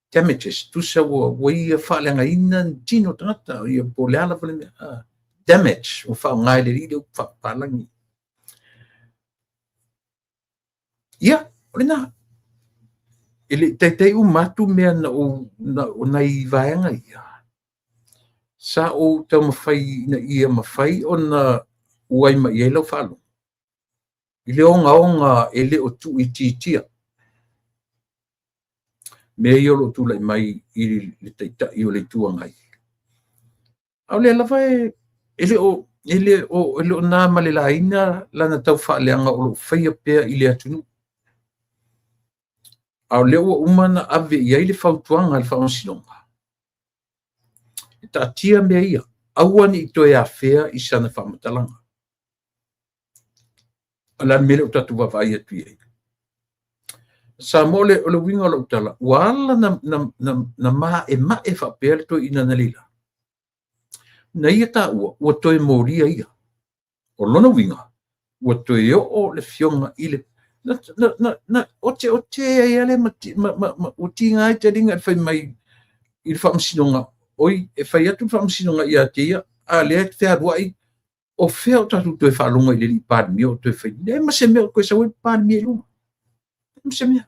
Damages, tusa ua ia faaleagaina ni tino tagata, ia po o le a lava le mea. Damage, ua faaaoga e le alii le upu faapapalagi. Ia, o lena. E le i taitai uma atu mea na ou, na, nai vaega ia. Sa ou taumafai ina ia mafai ona uai mai i ai lau faalogo i le ogaoga e le o tuuitiitia mea ia o lo o tulai mai i le Taitai o le Itu Agai. A o lea lava e le o na ma le laina lana taufaaleaga o lo o faia pea i le atunuu. A o lea ua uma ona ave i ai le fautuaga a le Faamasinoga, e taatia mea ia, aua ne i toe afea i sana faamatalaga. O le a le mea lea ua tatou vaavaai atu i ai? Samoa, o le uiga o lau tala, ua ala na maemae faapea le toeaina analeila. Na ia taua, ua toe molia ia. O lona uiga, ua toe oo le afioga i le... Na ote ote ai le ma ua tiga ai taliga i le fai mai i le Faamasinoga, oi, e fai atu le Faamasinoga ia te ia, a lea e fealuai, o fea o tatou toe faalogo i le alii Palemia o toe fai. Leai ma se mea o toe sau ai le Palemia i luga. Leai ma se mea.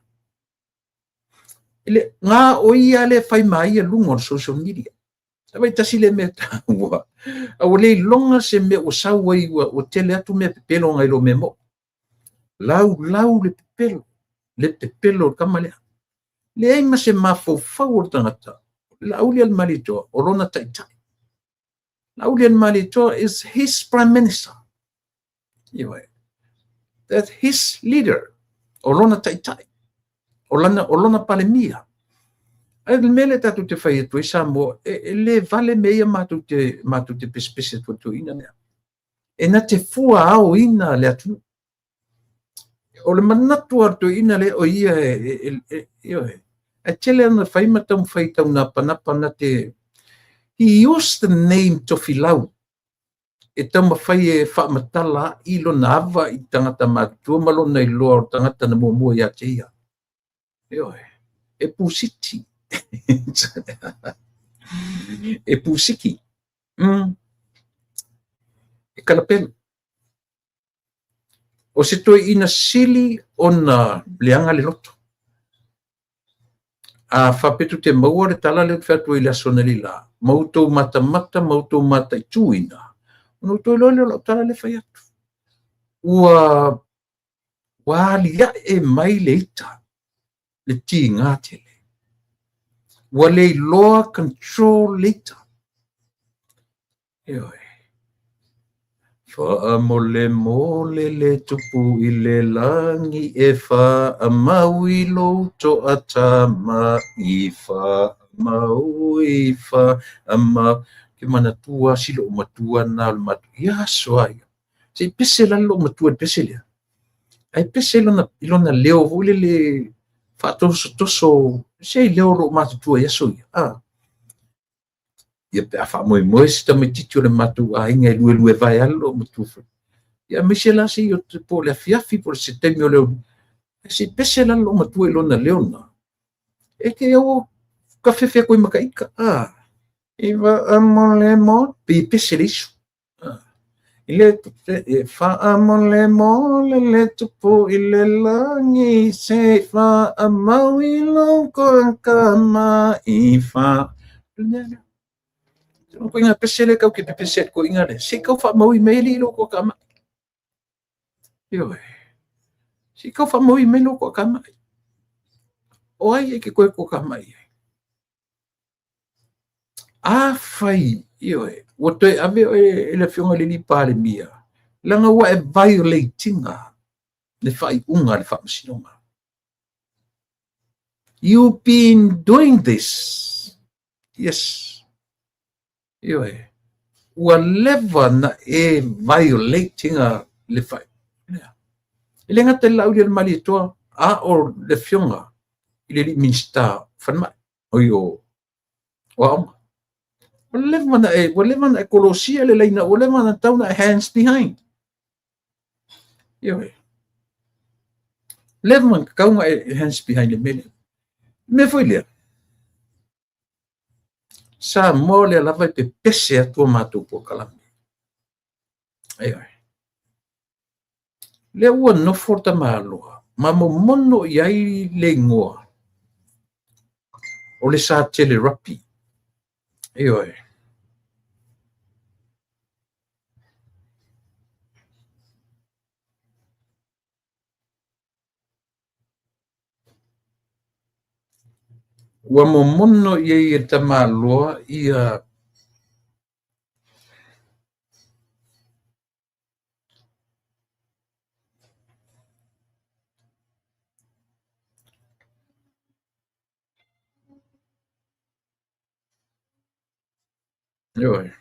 Le gā o ia le fai ma ia luga o le social media. Vai tasi le mea taua. A ua le iloga se mea ua sau ai ua tele atu mea pepelo nai lo mea mo'i. Lau lau le pepelo. Le pepelo o le tama lea. Leai ma se mafaufau o le tagata. Laaulialemalietoa o lona taitai. Laaulialemalietoa is his prime minister. Ioe. That's his leader. O lona taitai. O lona palemia. Ae le mea lea tatou te fai atu ai Samoa, e le vale mea ia matou te pesepese atu toeaina lea. E na te fua aoina le atunuu. O le manatu a le toeaina lea o ia ioe. Ae tele ana fai ma taumafai taunapanapa na te... He used the name Tofilau e taumafai e faamatala i lona ava i tagata matutua ma lona iloa o tagata na muamua ia te ia. Ioe. E pusiti. E pusiki. E kalapelo. O se toeaina sili ona leaga le loto. A faapea te maua le tala lea ou te fai atu ai i le aso analeila, ma outou matamata ma outou mataituina, ona outou iloa lea o lau tala lea fai atu. Ua aliae mai le ita, le tiga tele. Ua le iloa control le ita. Ioe. Faamolemole le tupu i le lagi e faamaui lou toatama'i, faamaui, faamau. Ke manatua si lou matua na o le matua. Ia aso ai. Se i pese la lou matua i le pese lea. Ai pese i lona leo foi lele faatosotoso. Se i leo lou matutua i aso ia. Ah. Ia pe a faamoemoe se tamaitiiti o le matou aiga e luelue vae ale lou matua foi. Ia aemaise la se i o po o le afiafi po o se taimi o le se i pese la lou matua i lona leo na. E te au ka fefe koe makaika. Ah. I vaamolemo pe i pese le isu. Ah. I le e faamolemole le tupu i le lagi se i faamau i lou toatamai fa. O koiga pese le kau ke pepese atu koiga le. Se i kau faamaui mai alii lou toatamai. Ioe. Se i kau faamaui mai lou toatamai. O ai e te toe toatamai ai? Afai, ioe, ua toe ave oe e le Afioga i le alii Palemia, leaga ua e violate ina le faaiuga a le Faamasinoga. You been doing this. Yes. Ioe. Ua leva na e violate ina le faaiuga. E le gata i le Laaulialemalietoa, a o le Afioga i le alii Minisita o Falemai, oi o aoga. Ua leva na e, ua leva na e kolosia le laina, ua leva na tau na e hands behind. Ioe. Leva na tau na e hands behind le mea lea. Mea foi lea. Samoa lea lava e pepese atu a matou polokalame. Ioe. Lea ua nofo le tamaloa ma momono i ai le igoa o le Satele Rapi. Ioe. Ua momono i ai e le tamaloa ia Ioe.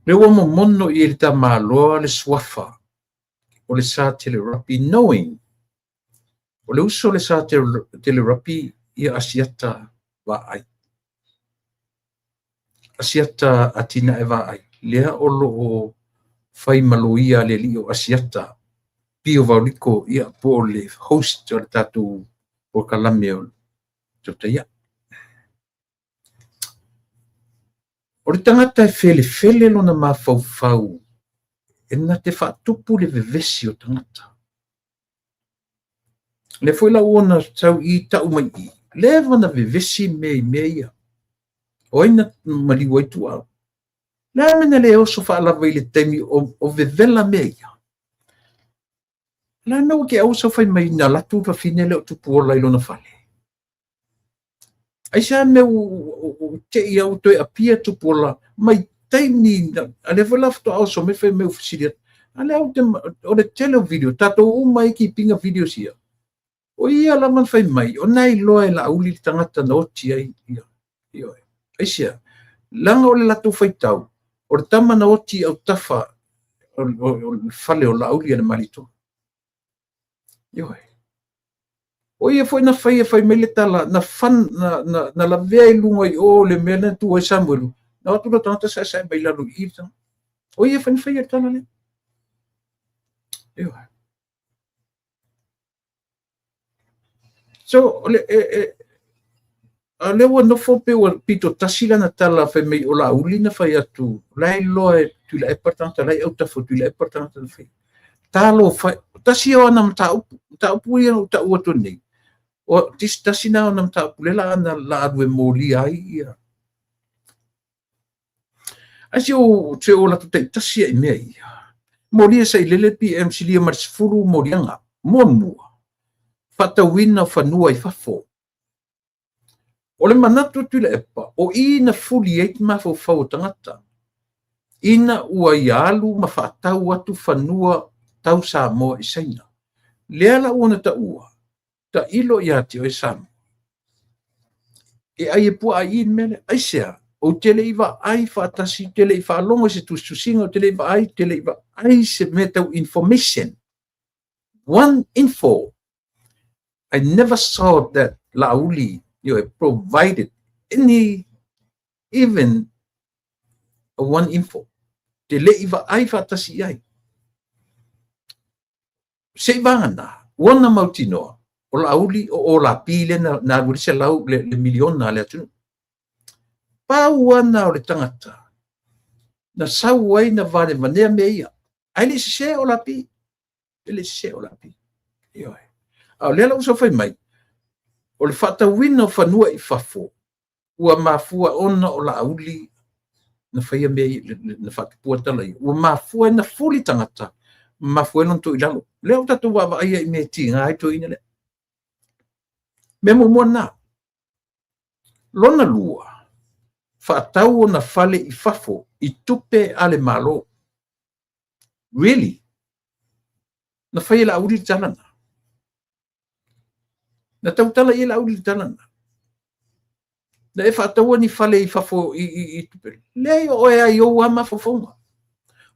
Lea ua momono i ai le tamaloa le suafa o le Sa Telerapi knowing o le uso le Sa Telerapi ia Asiata Vaai. Asiata Atinae Vaai. Lea o lo o fai ma loia a le alii o Asiata Pio Vauliko ia po o le host o le tatou polokalame o Totaia. O le tagata e felefele lona mafaufau e na te faatupu le vevesi o tagata. Lea foi la ua ona sau i tau mai i, leva na vevesi mea i mea ia. O ai na maliu ai tuau. Le a mea na le oso faalava i le taimi o vevela mea ia. Le a mea ua te au sau fai mai na alu atu le fafine lea o Tupuola i lona fale. Aisea mea ua te i au toe apia Tupuola mai taimi a lea foi la faatoa oso mai fai mai ua fesili atu. A lea ou te, o le tele o video, tatou uma ai kipinga videos ia. O ia lava na fai mai, o na iloa e Laauli le tagata na oti ai ia. Ioe. Aisea, leaga o le latou faitau, o le tama na oti i autafa o le fale o Laauli a le Malietoa. Ioe. O ia foi na fai e fai mai le tala, na, fan, na, na, na lavea i luga i o le mea na tu ai Samuelu, na o atu le tagata saesae mai lalo i i. O ia foi na fai le tala lea. Ioe. So, o le, e, e, a lea ua nofo pe ua pito tasi lana tala fai mai o Laauli na fai atu, la e iloa e Tuilaepa le tagata, la e i autafa o Tuilaepa le tagata na fai. Talo fai, tasi o ana mataupu, mataupu ia ua tau atu nei, o tasi na o ana mataupu lea la ana la alu e molia ai ia. Ai se o se o latou taitasi ai mea ia. Molia sailele PM silia ma le 10 moliaga. Muamua, faatauina o fanua i fafo. O le manatu o Tuilaepa, o i na fuli ai te mafaufau o tagata, ina ua ia alu ma faatau atu fanua tau Samoa i Saina. Lea la ua na taua, tailo ia te oe Samoa. E ai e puaa i i le mea lea. Aisea, ou te le i vaai faatasi, te le i faalogo i se tusitusiga, ou te le i vaai, te le i vaai se mea tau information. One info. I never saw that Laauli, you know, provided any, even a one info. Te le i vaai faatasi i ai. Se i vagana, ua na mautinoa, o Laauli o Olapi lea na, na alu ai le selau, le, le miliona a le atunuu. Pau ana o le tagata. Na sau ai na vanevanea mea ia. Ae le i sese o Lapi. E le i sese o Lapi. Ioe. A o lea la ua sau fai mai, o le faatauina o fanua i fafo, ua mafua ona o Laauli na faia mea ia, na faatupua tala ia. Ua mafua ai na fuli tagata, mafua ai lona tuu i lalo. Lea ua tatou vaavaai ai i mea e tiga ai le toeaina lea. Mea muamua lena. Lona lua, faatau ona fale i fafo i tupe a le Malo. Really? Na fai e Laauli le tala na. Na tautala i ai Laauli le tala na. Na e faataua ni fale i fafo i tupe. Leai, o oe lava i ou lava mafaufauga.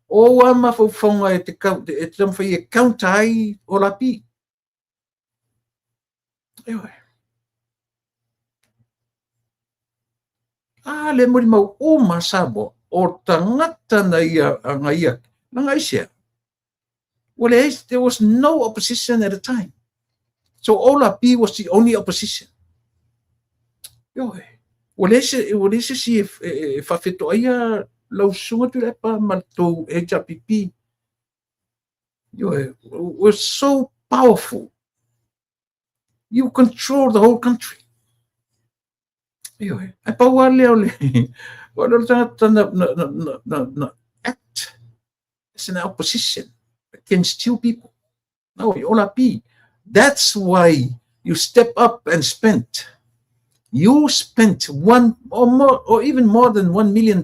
O ou lava mafaufauga e te taumafai e counter ai Olapi. Ioe. A le molimau uma Samoa, o tagata na ia agaia, na aisea? Ua leai, there was no opposition at the time. So Olapi was the only opposition. Ioe. Ua leai se isi e faafetoaia lau susuga Tuilaepa ma le tou HRPP. Ioe. Was so powerful. You control the whole country. Ioe. Ae pau lava lea o le, o le tagata na act as an opposition against two people. No, Olapi. That's why you step up and spent. You spent one or more, or even more than $1 million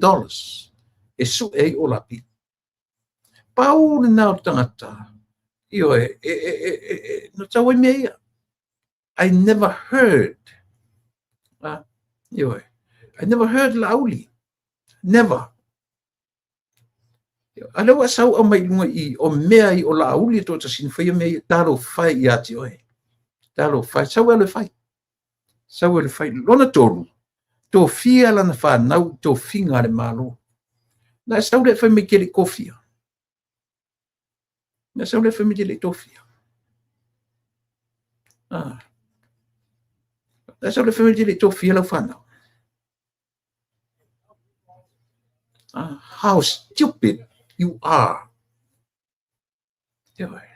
e sue ai Olapi. Pau lena o le tagata, ioe, e, na tau ai mea ia. I never heard. Ioe. I never heard Laauli. Never. A lea ua sau au mai luga i o mea i o Laauli e toatasi na faia mea ia, talofa e ia te oe. Talofa e, sau e alu e fai. Sau e alu e fai. Lona tolu, tofia lana fanau i tofiga a le Malo. Na e sau lea e fai mai te le i tofia. Na e sau lea e fai mai te le i tofia. Ah. Na e sau lea e fai mai te le i tofia lau fanau. Ah, how stupid you are. Ioe.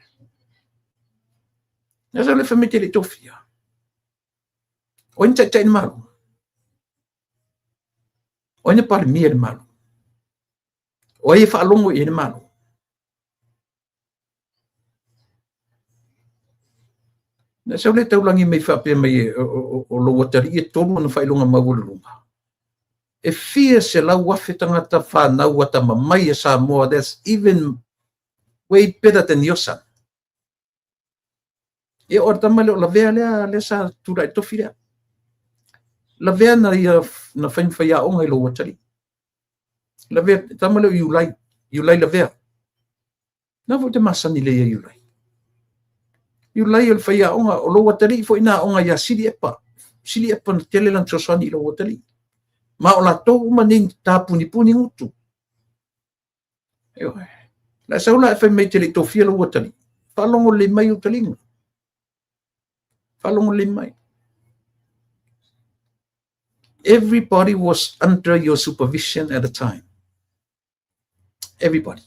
Na e sau lea e fai mai te le i tofia. O ai na taitai le Malo? O ai na palemia le Malo? O ai e faalogo i ai le Malo? Na sau le taulagi mai faapea mai o lou atalii e tolu ona faailoga maualuluga. E fia 100,000 tagata fanau atamamai a Samoa, that's even way better than your son. E o le tama lea o Lavea lea sa tulai tofi lea. Lavea na ia na fai faiaoga i lou atalii. Lavea, tama lea o Iulai, Iulai Lavea. Na foi te masani le ia Iulai. Iulai o le faiaoga, o lou atalii foi na aoga ia Sili Epa. Sili Epa na tele lana fesoasoani i lou atalii. Ma o latou uma nei tapunipuni gutu. Ioe. La sau la e fai mai te le i tofia lou atalii. Faalogo lelei mai ou taliga. Faalogo lelei mai. Everybody was under your supervision at the time. Everybody.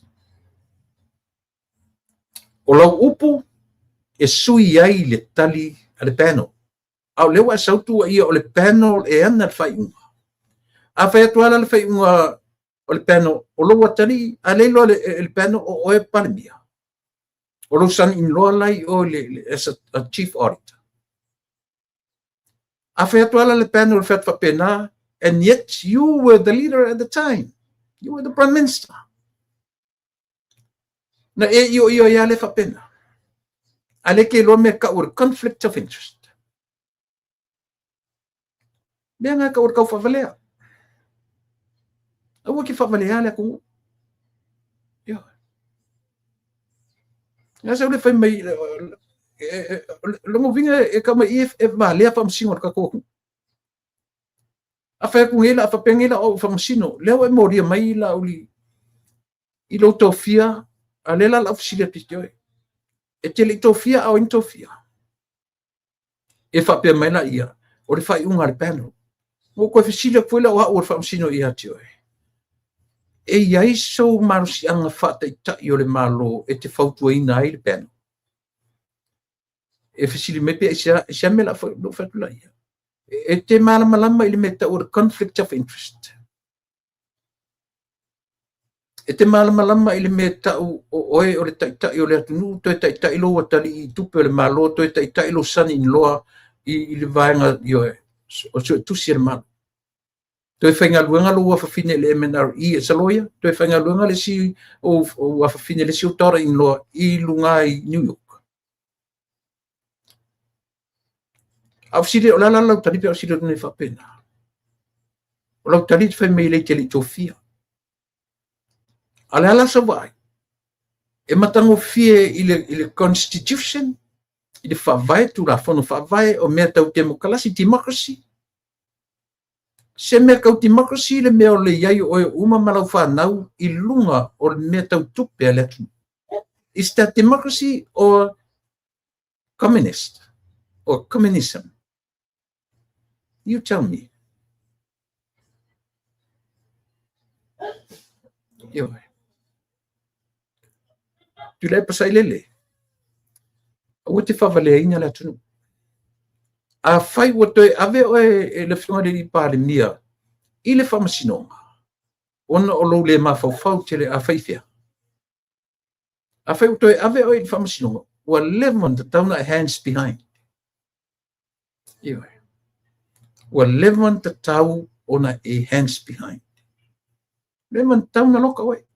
O lau upu e sui ai le tali a le panel. A o lea ua e sau tuuaia o le panel e ana le faaiuga. A fai atu lava le faaiuga o le panel, o lou atalii, a le iloa e le panel o oe Palemia. O lou son-in-law la i o le, as a chief auditor. A fai atu lava le panel le fai atu faapena, and yet you were the leader at the time. You were the prime minister. Na e io io ia le faapena. A le ke iloa mea kau o le conflict of interest. Mea ngā kau o le kau whawalea. Aua ke whawalea le atunuu. Ia. Ngā sau le whai mai, longo vinga e kau mai i e valea whamasino le kakou atunuu. A fai atu nei la, a faapea nei la o whamasino, lea ua e molia mai la uli i lou tofia, a lea la lau fesili atu i te oe. E te le i tofia a o ai na tofia? E faapea mai la ia, o le faaiuga a le panel. Ua ou toe fesili atu foi lea o au o le faamasino ia te oe. E i ai sou malosiaga faataitai o le Malo e te fautuaina ai le panel? E fesili mai pe aisea, aisea mea la fai, lou fai atu laia. E te malamalama i le mea tau o le conflict of interest. E te malamalama i le mea tau o oe o le taitai o le atunuu, toe taitai lou atalii i tupe o le Malo, toe taitai lou son-in-law i le vaega ioe, o suetusi a le Malo. Toe faigaluega lou afafine i le MNRE as a lawyer, toe faigaluega le isi ou afafine, le isi ou daughter-in-law i luga i New York. A o fesili, o le a la lau tali pe a fesili atu nei faapena? O lau tali e te fai mai e le te le i tofia. A o le a la sau vaai? E matagofie i le Constitution, i le faavae, Tulafono Faavae o mea tau temokalasi, democracy. Se mea tau democracy le mea o le i ai o oe uma ma lau fanau i luga o le mea tau tupe a le atunuu. Is that democracy or communist or communism? You tell me. Ioe. Tuilaepa Sailele, aua te faavaleaina le atunuu. Afai ua toe ave oe e le Afioga i le Palemia i le faamasinoga, ona o lou le mafaufau tele, afai i fea? Afai ua toe ave oe i le faamasinoga, ua leva ona tatau ona e hands behind. Ioe. Ua leva ona tatau ona e hands behind. Leva ona tatau ona loka oe.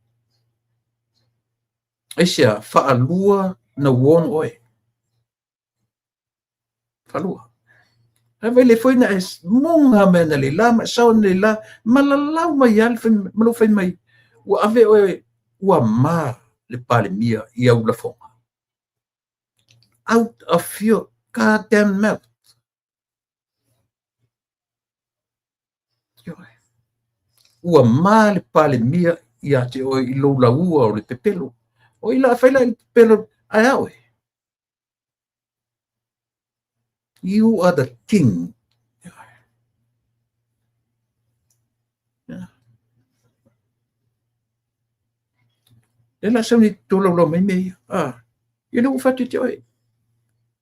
Aisea, faalua na warn oe. Faalua. Ae vai le foi na e muga mai ana le la, ma e sao ana le la, ma lalau mai lava le fai, ma lou fai mai, ua ave oe, ua ma le Palemia i au lafoga. Out of your goddamn mouth. Ioe. Ua ma le Palemia ia te oe i lou laua o le pepelo. O i la fai la i le pepelo, ae a oe? You are the king. Yeah. Le la sau ni tolaulau mai mea ia. Ah, ia le ua fatu te oe.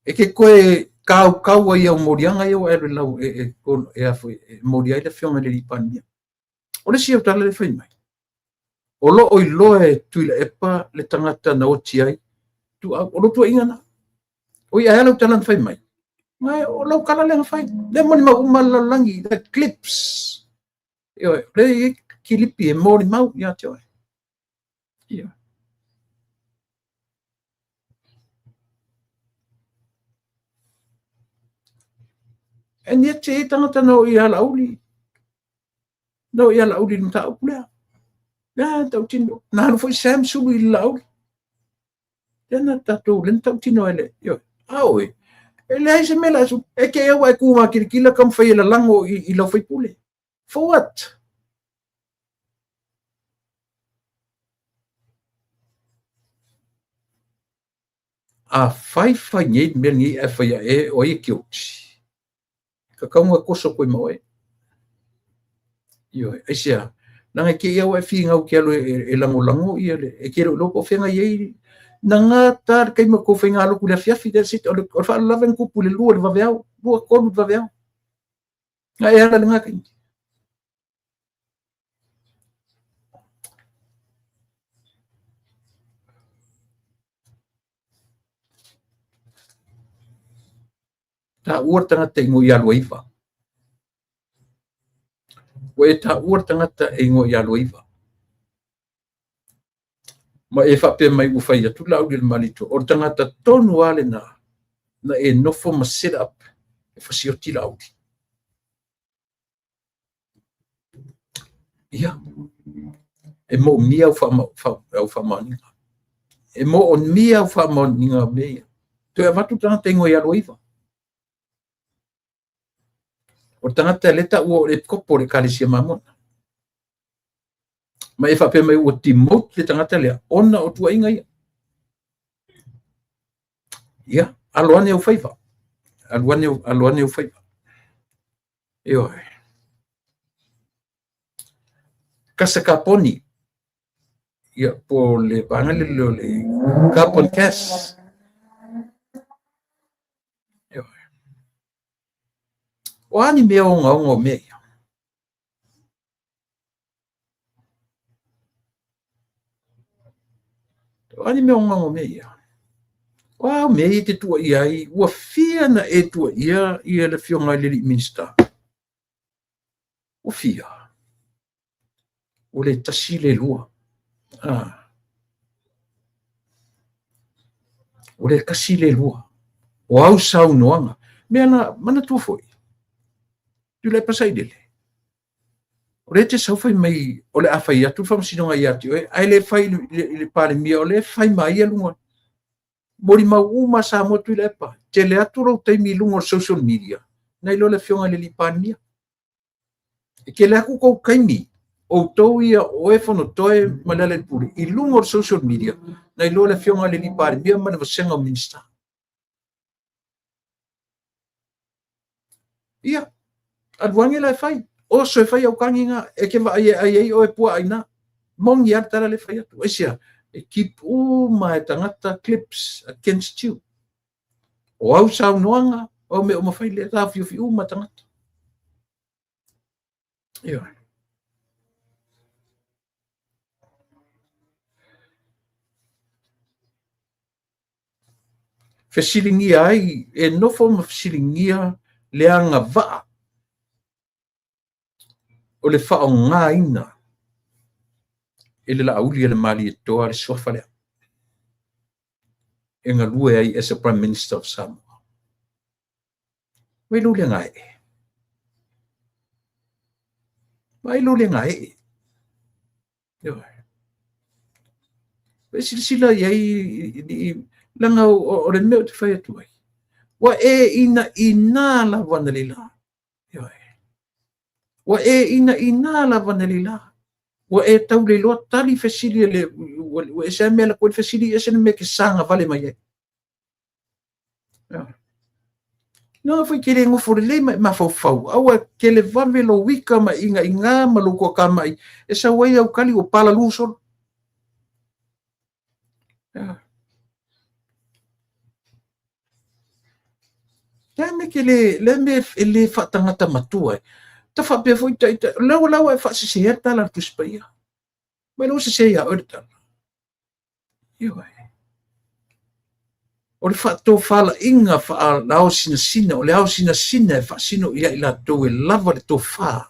E ke koe kau kau ai au moliaga ia ua e lau e e e a foi e moli ai le afioga i le alii Palemia. O le isi au tala le fai mai. O lo o iloa e Tuilaepa le tagata na oti ai. Tu, o lou tuuaiga na. O ia ae lau tala na fai mai. Ngai, o lau kala lea na fai. Lea molimau uma le lalolagi, the clips. Ioe, o lea e i ai kilipi e molimau ia te oe. Ioe. And yet, e tangata na o i Laauli, na o i Laauli i le mataupu lea. Lea tautino, na alu foi Sam Sulu i le Laauli. Lea na tatou, lea na tautino ai le, ioe. A oe, e leai se mea la e e ke au e ku makilikila taumafai e lalago i lau faipule. For what? A fai fai nei le mea lenei ae fai ae o ai e guilty? Tatau ona toso koe ma oe. Ioe, aisea? Leaga e te i au e finau te alu e lagolago ia le, e te le o iloa po o fea na i ai na gata le taimi o tou faigalotu i le afiafi, that's it. O le faalavelave na tupu i le 2 i le vaveao, 2, 3 i le vaveao. Na e ala i lena taimi. Taua le tagata e igoa ia Luaiva. Ua e taua le tagata e igoa ia Luaiva. Ma e faapea mai ua fai atu Laaulialemalietoa. O le tagata tonu lava lena na e nofo ma set up e fasioti Laauli. Ia, e moomia au faamaoniga. E moomia au faamaoniga o mea ia. Toe avatu le tagata igoa ia Luaiva. O le tagata lea taua o le epikopo o le Ekalesia Mamona. Ma e faapea mai ua demote le tagata lea ona o tuuaiga ia. Ia, alo ane au faiva. Alu ane, alo ane au faiva. Ioe. Kasa Kaponi. Ia, po o le vaega lele o le carbon gas. O a ni mea ogaoga o mea ia? O a ni mea ogaoga o mea ia? O a mea ia e te tuuaia ai? Ua fia na e tuuaia ia le Afioga i le alii Minisita? Ua fia? Ua le tasi le lua. Ah. Ua le tasi le lua. O au saunoaga. Mea na manatua foi. Tuilaepa Sailele. O lea e te sau fai mai o le a fai atu le faamasinoga ia te oe, ae le fai i le Palemia, o lea e fai ma ia luga. Molimau uma Samoa Tuilaepa. Tele atu lou taimi i luga o le social media, nai lo le Afioga i le alii Palemia. E tele atu tou taimi, outou ia o oe Fonotoe ma Lealailepule, i luga o le social media, nai lo le Afioga i le alii Palemia ma le vasega o Minisita. Ia, alu ane la e fai. Oso e fai au tagi na, e te vaai e ai ai oe puaa i ina. Moni lava le tala le fai atu. Aisea, e keep uma e tagata clips against you. O au saunoaga, o au mea uma fai lea, taofiofi uma tagata. Ia. Fesiligia ai, e nofo ma fesiligia le agavaa o le faaaogaina e le Laauli a le Malietoa le suafa lea e galue ai as a Prime Minister of Samoa. Vai lou le gaee. Vai lou le gaee. E silasila i ai, leaga o le mea ou te fai atu ai, ua e inaina lava analeila. Ua e inaina lava analeila. Ua e tau le iloa tali fesili a le, ua ese lava le mea e alu atu ai le fesili, ese le mea e te saga vale mai ai. Leaga foi e te le nofo lelei ma e mafaufau, aua e tele vave lou ika ma inaina ma lou toatamai e sau ai au tali ua palalu solo. Le a mea ke le, le a mea e le faatagata matua ai. Ta faapea foi ta ita, la ua la ua e faasesea le tala a le Tusi Paia. Mai lea ua sese ia oe le tala. Ioe. O le faatofalaiga faalaosinasina, o le aosinasina e faasino ia i latou e lava le tofa,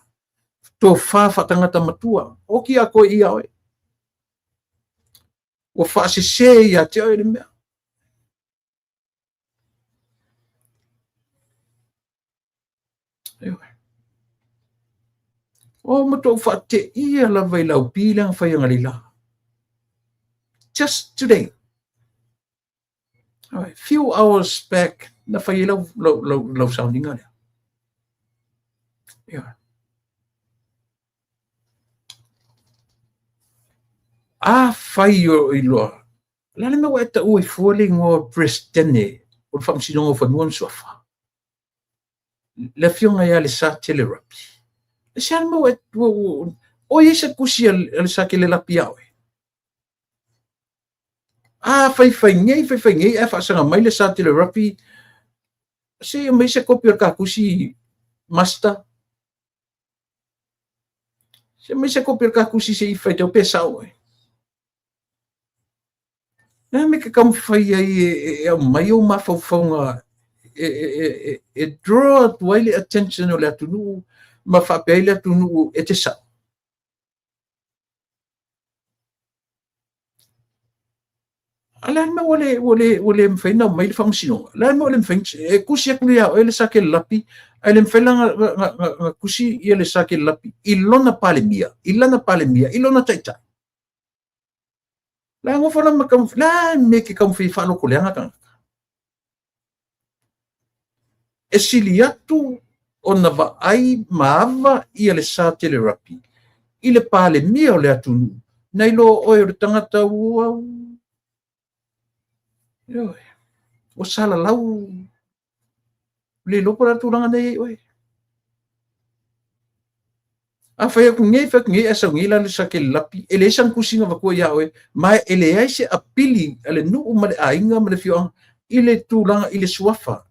tofa faatagata matua. Oti a koe ia oe. Ua faasese ia te oe le mea. Ioe. O matuai ou faateia lava i lau pi lea na fai analeila. Just today. Alright, few hours back na fai ai lau, lau, lau, lau sauniga lea. Ioe. A fai o iloa, o le a le mea ua e taua ai fua le igoa o Peresetene o le Faamasinoga o Fanua ma Suafa? Le afioga ia Lesa Telerapi. E se a le mea ua e, o i ai se tusi a Lesa Telerapi ia oe? A faifai nei, faifai nei, ae faasaga mai Lesa Telerapi, se i aumai se kopi o le ta tusi master. Se aumai se kopi o le ta tusi se i faitau pe sao oe. Le a mea ke taumafai ai e aumai ou mafaufauga e draw atu ai le attention o le atunuu ma faapea ai le atunuu e te sao. A le a le mea ua le, ua le, ua le mafai ona aumai le faamasinoga? Le a le mea ua le mafai e tusi atu ia oe le Sake Lapi, ae le mafai la na tusi ia le Sake Lapi i lona Palemia, i lana Palemia, i lona taitai. La nofo la ma taumafai, la le mea e te taumafai e faalotoleaga tagata. E sili atu ona vaai ma ava ia le Sa Telerapi i le Palemia o le atunuu, nai lo oe o le tagata ua, ioe, ua salalau, le iloa po o le a le tulaga na i ai oe. A fai atu nei, fai atu nei, ae sau nei la le sakelelapi, e leai sana tusi na avatua ia oe, ma e leai se apili a le nuu ma le aiga ma le afioaga i le tulaga i le suafa.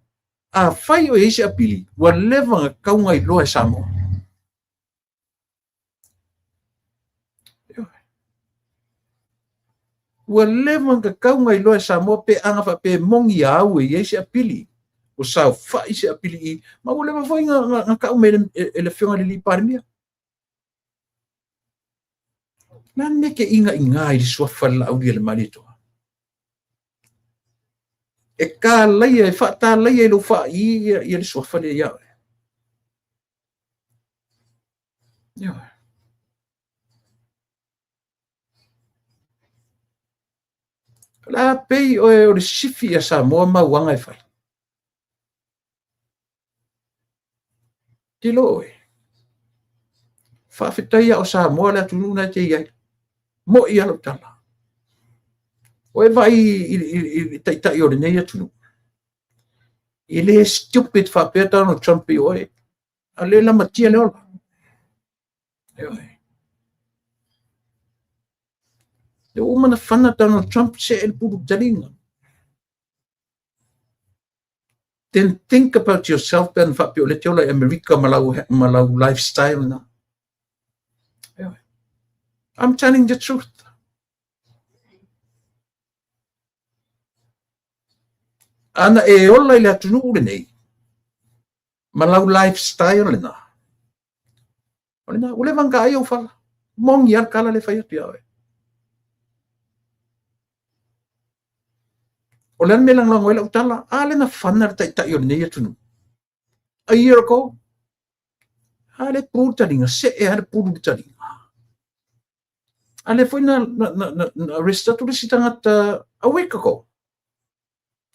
Afai o i ai se apili, ua leva ona tatau ona iloa e Samoa. Ua leva ona tatau ona iloa e Samoa pe ana faapea e moni a au e i ai se apili, ua saofai se apili i, ma ua leva foi na tau mai e le Afioga i le Palemia. O le a le mea e te inaina ai i le suafa o le Laaulialemalietoa? E tālaia, e faatalaia i lou faai ia le suafa lea ia oe. Ioe. O le a pei oe o le sifi ia Samoa mau aga e fai. Tilo oe. Faafetai a o Samoa le atunuu na e te i ai. Mo'i lava lau tala. O e vaai i le taitai o lenei atunuu. E le stupid faapea Donald Trump i oe. A le lamatia le ola. Ioe. Lea ua uma ona fana Donald Trump see le pulu taliga. Then think about yourself pe ana faapea o lea e te ola i Amerika ma lau lifestyle na. Ioe. I'm telling the truth. Ana e ola i le atunuu lenei ma lau lifestyle lena. O lena, ua leva ona taai ou fala. Moni lava le tala lea e fai atu ia oe. O le a le mea e lagolago ai lau tala? A lea na fana le taitai o lenei atunuu. A year ago. A lea pulu le taliga, see lava le pulu i le taliga. A lea foi na arrest atu le isi tagata a week ago.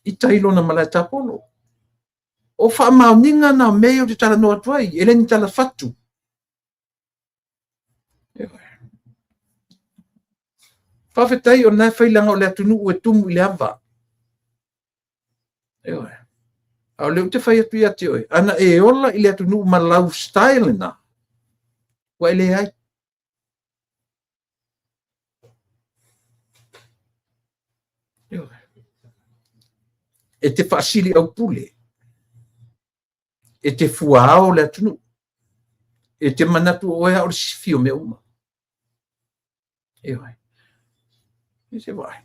I tai lona malae tapolo. O faamaoniga na o mea ia ou te talanoa atu ai, e le ni tala fatu. Faafetai o lena e fai leaga o le atunuu e tumu i le ava. Ioe. A o lea ou te fai atu ia te oe, ana e ola i le atunuu ma lau style lena, ua e leai. E te faasili aupule, e te fuaao le atunuu, e te manatu o oe lava o le sifi o mea uma. Ioe. E se vaai.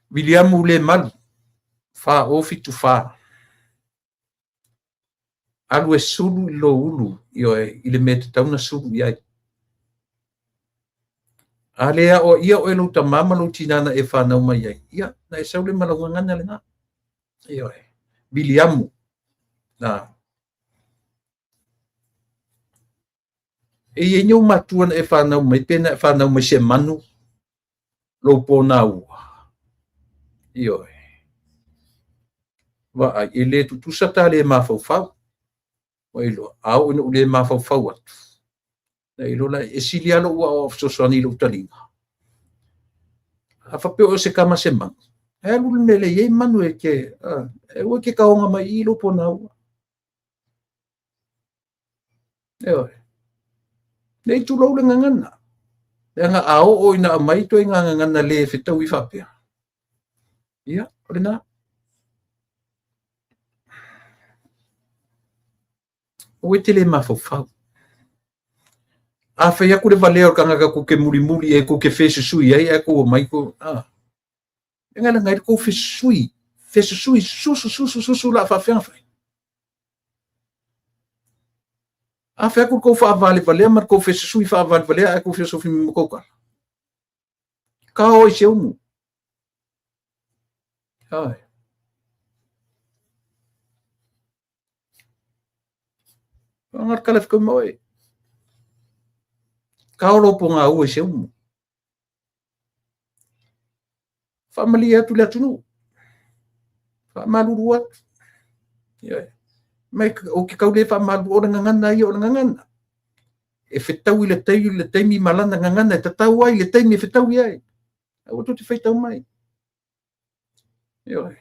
Viliamu Lemalu, 4074. Alu e sulu i lou ulu, ioe, i le mea e tatau ona sulu i ai. A le aoaia oe lou tamā ma lou tinā na e fanau mai ai, ia, na e sau lea ma lau gagana lena. Ioe. Viliamu. Na. E i ai ni ou matua na e fanau mai pe na e fanau mai se manu lou pōnāua. Ioe. Vaai, e le tutusa ta le mafaufau. Ua iloa, a oo ina ou le mafaufau atu, na iloa la, e sili lava lou aoao fesoasoani i lou taliga. A faapea o se tama se manu, e alu le mea e leai ai manu e te, e aua e te taoga mai i i lou pōnāua. Ioe. Nei tulou le gagana. Leaga a oo ina aumai ituaiga gagana le fetaui faapea, ia, o lena. Aua e te le mafaufau. A fai atu le valea o le tagata tou te mulimuli i ai, tou te fesusui ai, ae tou omai tou, a. E leaga ai le tou fesusui, fesusui, susu, susu, susu, o le a faapefea ona fai? A fai atu le tou faavalevalea ma le tou fesusui faavalevalea ae tou feosofi mai ma tou tala. Kao i se umu. Ai. Nga le kala fekau ma oe. Kao lou pogāua i se umu. Faamalie atu le atunuu. Faamalulu atu. Ioe. Mai ou te tau le faamalulu, o le gagana ia o le gagana. E fetaui le taimi, le taimi ma lana gagana e tatau ai le taimi e fetaui ai. Aua tou te faitau mai. Ioe.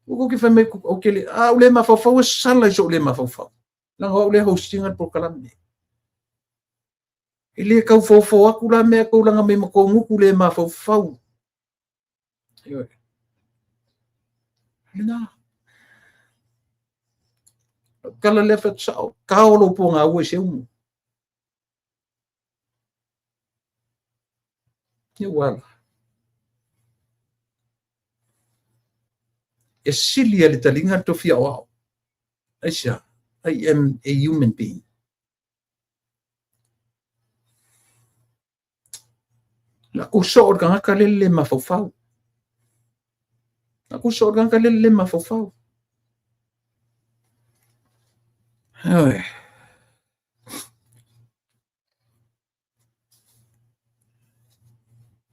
Ua kou ke fai mai ou te le, a ou le mafaufau e sala i so'u le mafaufau. Leaga o au lea e host ina le polokalame. E le tau fofo atu la mea e tulaga mai ma tou gutu le mafaufau. Ioe. Lena. Lau tala lea fai atu sao, tao lou pogaua i Seumu. Ia ua ala. E sili lava le taliga le tofi aoao. Aisea? I am a human being. La ku soo o le tagata le le mafaufau. La ku soo o le tagata le le mafaufau. Oi.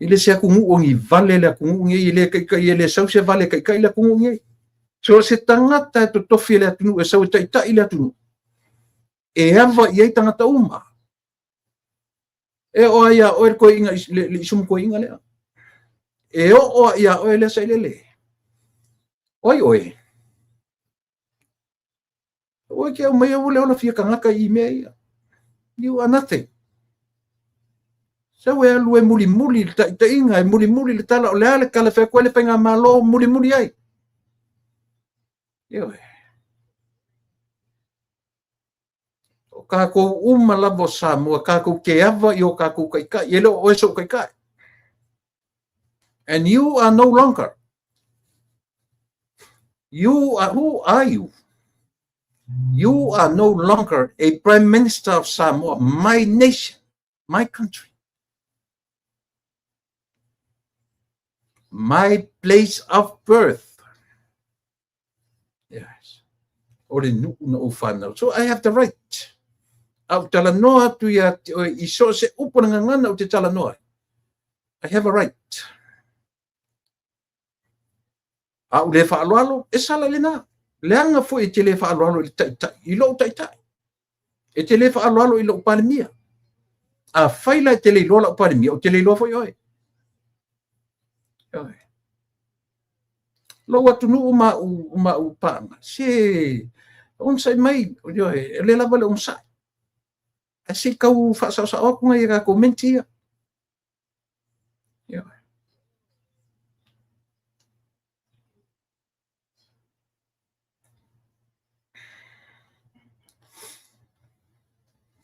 E le se atunuu o ni vale le atunuu nei, e le taitai, e le sau se vale e taitai le atunuu nei. So o se tagata e totofi e le atunuu e sau e taitai le atunuu, e ava i ai tagata uma. E oo lava ia oe le toeaina, le isumu toeaina lea. E oo lava ia oe lea sailele. O ai oe? Ua te aumaia ua le ola fia tagata i mea ia. You are nothing. Sau e alu e mulimuli le taitaiga, e mulimuli le tala, o le a le tala e fai atu ai le faigamalo, mulimuli ai. Ioe. O tatou uma lava o Samoa, tatou te ava i o tatou taitai, e le o oe sou taitai. And you are no longer. You are, who are you? You are no longer a prime minister of Samoa, my nation, my country. My place of birth. Yes. O le nuu na ou whanau. So I have the right. A ou talanoa atu ia te oe i so se upu na gagana ou te talanoa. I have a right. A ou le faaaloalo, e sala i lena. Leaga foi e te le faaaloalo i le taitai, i lou taitai. E te le faaaloalo i lou Palemia. Afai la e te le iloa lau Palemia, ou te le iloa foi oe. Ioe. Lou atunuu ma au, ma au paaga, se onosai mai, ioe, e le lava le onosai. Ae se i tau faasaosao atu nai a tatou menti ia. Ioe.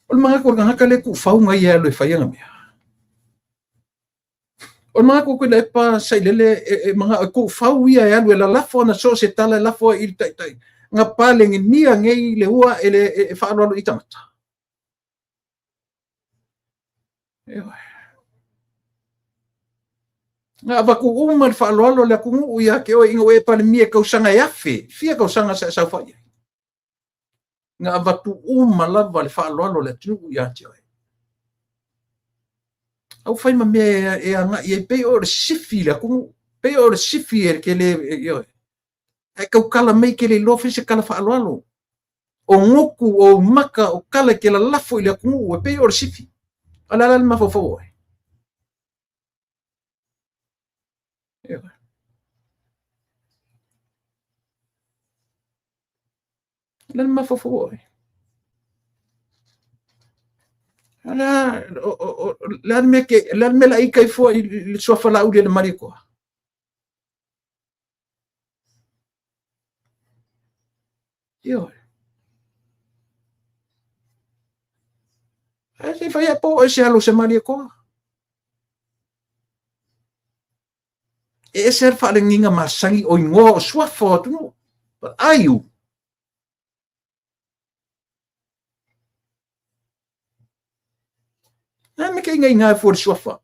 O le manatu o le tagata lea e tuufau nai e alu e fai ana mea. O le manatu o Tuilaepa Sailele e manao e tuufau ia e alu e lalafo ana so o se tala e lafo ai i le taitai. Na paleginia nei le ua e le e faaaloalo i tagata. Ioe. Na avatu uma le faaaloalo a le atunuu ia te oe ina ua e Palemia i tausaga e afe, fia tausaga sa e saofai ai. Na avatu uma lava le faaaloalo a le atunuu ia te oe. Au fai ma mea e agai ai, pei o le sifi i le atunuu, pei o le sifi e ke le, ioe. Ae tautala mai ke le iloa fai se tala faaaloalo. O gutu, o maka, o tala e te lalafo i le atunuu, e pei o le sifi. A o le a la le mafaufau o oe? Ioe. O le a le mafaufau o oe? O le a, o le a le mea ke, le a le mea la ika ifo i le suafa Laauli e le Malietoa? Ioe. Ae se i fai ea po o oe se alo o se Malietoa. E ese le faalegiga masani o igoa o suafa o atunuu. But are you? Na me ke inga inga fua le suafa.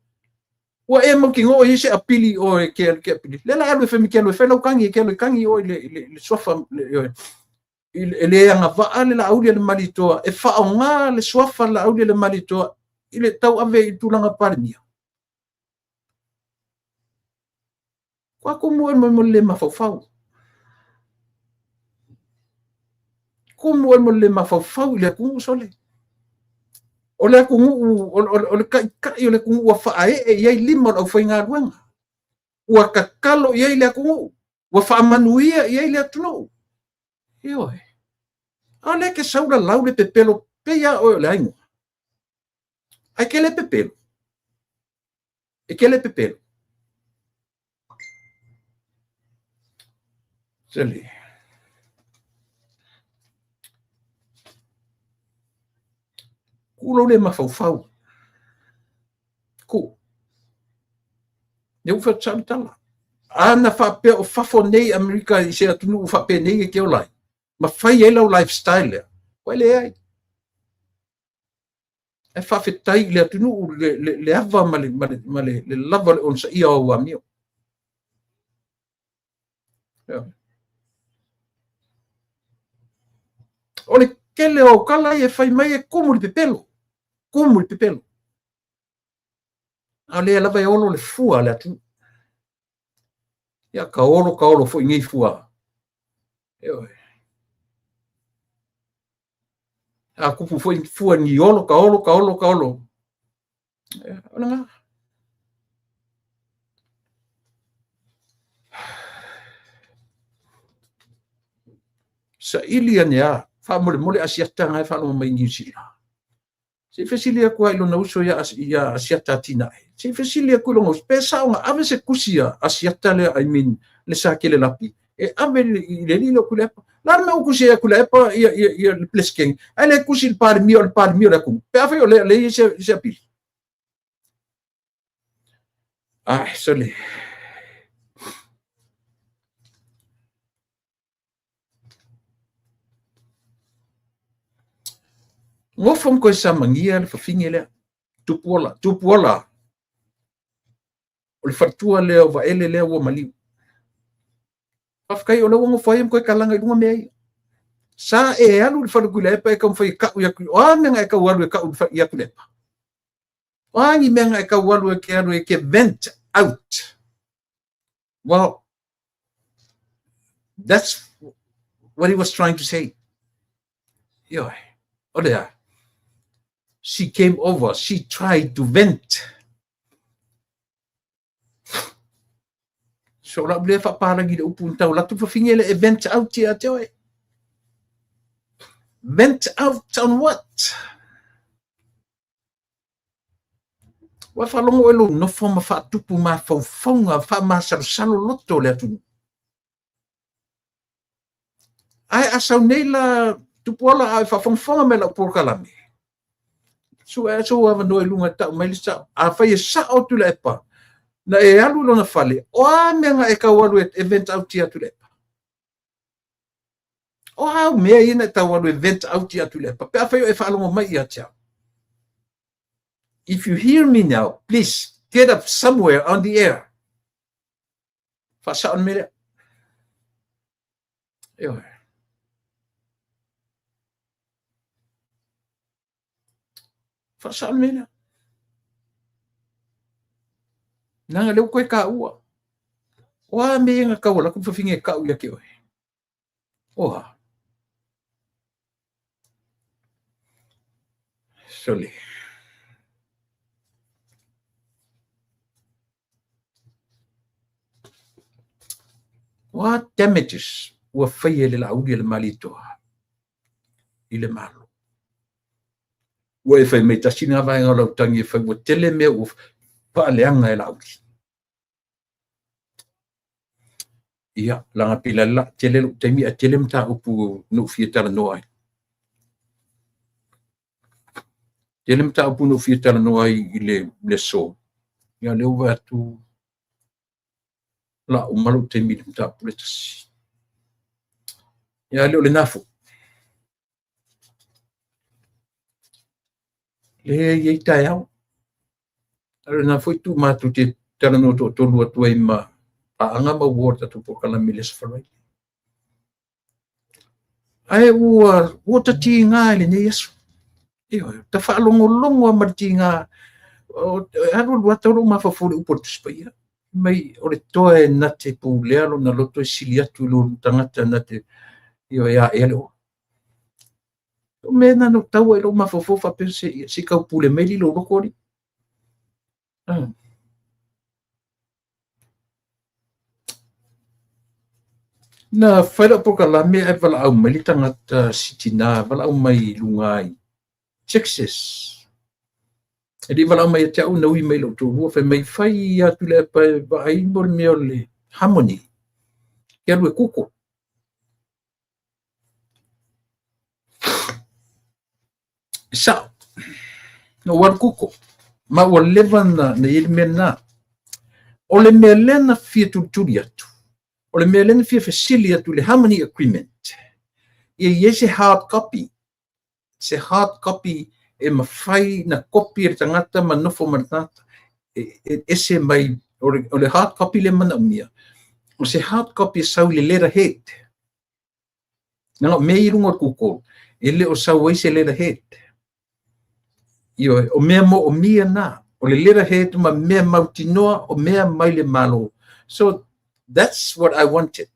Ua e mautinoa i ai se apili oe ke ke apili. Le la alu e fai ke alu e fai lau kangi e ke alu e kangi oe le le le suafa le e le agavaa le Laauli a le Malietoa e faaaoga le suafa Laauli a le Malietoa i le tauave i tulaga Palemia. Kua kumu oe mo le le mafaufau. Kumu oe mo le le mafaufau i le atunuu sole. O le atunuu, o le taitai o le atunuu ua faaee i ai lima o le aufaigaluega. Ua tatalo i ai le atunuu. Ua faamanuia i ai le atunuu. Ioe. A o lea e te sau lalau le pepelo pei lava oe o le aiga. Ae te le pepelo. E te le pepelo. Sole. Tuu lou le mafaufau. Tuu. Lea ua fai atu sao le tala. A na faapea o fafo nei Amerika i se atunuu faapenei e te ola ai, ma fai ai lau lifestyle lea, ua leai. Ae faafetai i le atunuu le ava ma le lava o le onosaia o au amio. O le tele o au tala ia e fai mai e tumu i le pepelo, tumu i le pepelo. A o lea lava e olo le fua a le atunuu. Ia, ka olo ka olo foi nei fua. Ioe. A tupu foi fua ni olo, ka olo, ka olo, ka olo. Ia, o lena. Saili ane a, faamolemole Asiata na e faalogo mai i Niu Sila. Se i fesili atu lava i lona uso ia Asiata Atinae. Se i fesili atu i lona uso, pe sao na ave se tusi a Asiata lea, I mean, le Sakele Lapi, e ave i le alii lea o Tuilaepa. O le a le mea ua tusi ai a Tuilaepa ia le Peresetene, ae le tusi i le Palemia o le Palemia o le atunuu, pe afai o lea e i ai se apili. Ah, sole. Nofo ma toe samagia le fafine lea, Tupuola, Tupuola. O le faletua lea o Vaele lea ua maliu. Faafetai o lea ua nofo ai ma toe talaga i luga mea ia. Sa e alu i le fale o Tuilaepa e taumafai e tau ia Tuilaepa. O a mea na e tau alu e tau ia Tuilaepa? O a ni mea na e tau alu e te alu e te vent out? Well, that's what he was trying to say. Ioe, o le a? She came over, she tried to vent. So lau lea faapalagi le upu na tau alu atu le fafine le e vent out ia te oe. Vent out on what? Ua faalogo oe lou nofo ma faatupu mafaufauga faamasalosalo loto o le atunuu. Ae a sau nei la Tupuola a o e faafogafoga mai lau polokalame, sue sou avanoa i luga e tau mai le sao. Afai e sao Tuilaepa, na e alu i lona fale, o a mea na e tau alu e vent out ia Tuilaepa? O a au mea ia na e tau alu e vent out ia Tuilaepa? Pe afai o e faalogo mai ia te au. If you hear me now, please get up somewhere on the air. Faasao le mea lea. Ioe. Faasao le mea lea. Leaga lea ua toe taua. O a mea ia na tau alu atu le fafine e tau ia te oe? O a? Sole. O a damages ua faia e le Laauli a le Malietoa i le Malo? Ua e fai mai tasi lena vaega o lau tagi e fai ua tele mea ua faaleaga e Laauli. Ia, leaga pei la la tele lou taimi ae tele mataupu na ou fia talanoa ai. Tele mataupu na ou fia talanoa ai i le aso. Ia, lea ua vaai atu la uma lou taimi i le mataupu le tasi. Ia, e le o lena foi. Lea e i ai taeao. A o lena foi tu matou te talanoa toatolu atu ai ma paaga ma uo o le tatou polokalame i le Aso Faraile. Ae ua ta tiga i lenei aso. Ioe, ta faalogologo lava ma le tiga. E alu alu lava tau lou mafaufau i le upu a le Tusi Paia. Mai o le toa e na te pulea lona loto e sili atu i lo le tagata na te, ioe, aea le ola. O mea na na tau ai lou mafaufau faapea se i tau pule mai alii lou loto alii. Na fai lau polokalame ae valaau mai le tagata si tina, valaau mai i luga i Texas. E le i valaau mai ia te au, na ui mai i lou toalua, fai mai, fai atu le app e vaai mo le mea o le Harmony. Ke alu e Google. E sao. Na ou alu Google. Ma ua leva na i ai le mea lena. O le mea lea na fia tulituli atu, o le mea lea na fia fesili atu i le Harmony Agreement, ia i ai se hard copy, se hard copy e mafai na kopi e le tagata ma nofo ma le tagata. E ese mai, o le hard copy lea e manaomia, o se hard copy e sau i le letterhead. Leaga o mea ia i luga o le Google, e le o sau ai se letterhead. Ioe, o mea moomia na, o le letterhead ma mea mautinoa o mea mai le Malo. So that's what I wanted.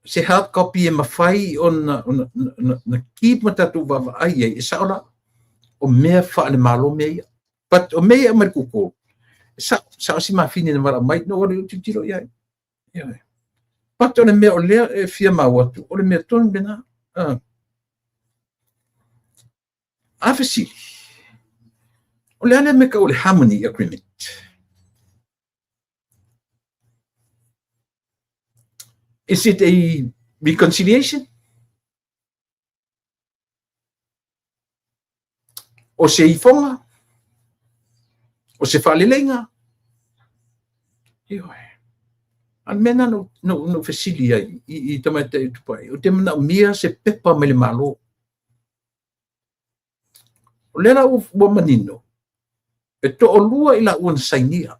Se hard copy e mafai ona na keep ma tatou vaavaai ai, e sao la, o mea faale-Malo mea ia. But o mea ia mai le Google, e sao, sao si mafine na valaau mai, no o tilotilo i ai. Ioe. But o le mea o lea e fia maua atu, o le mea tonu lena. A fesili, o le a lea mea tau o le Harmony Agreement? Is it a reconciliation? O se ifoga? O se faaleleiga? Ioe. A le mea lena na ou fesili ai i tamaitai o Tupai, ou te manaomia se pepa mai le Malo. O lea la ua manino, e toalua i laua na sainia,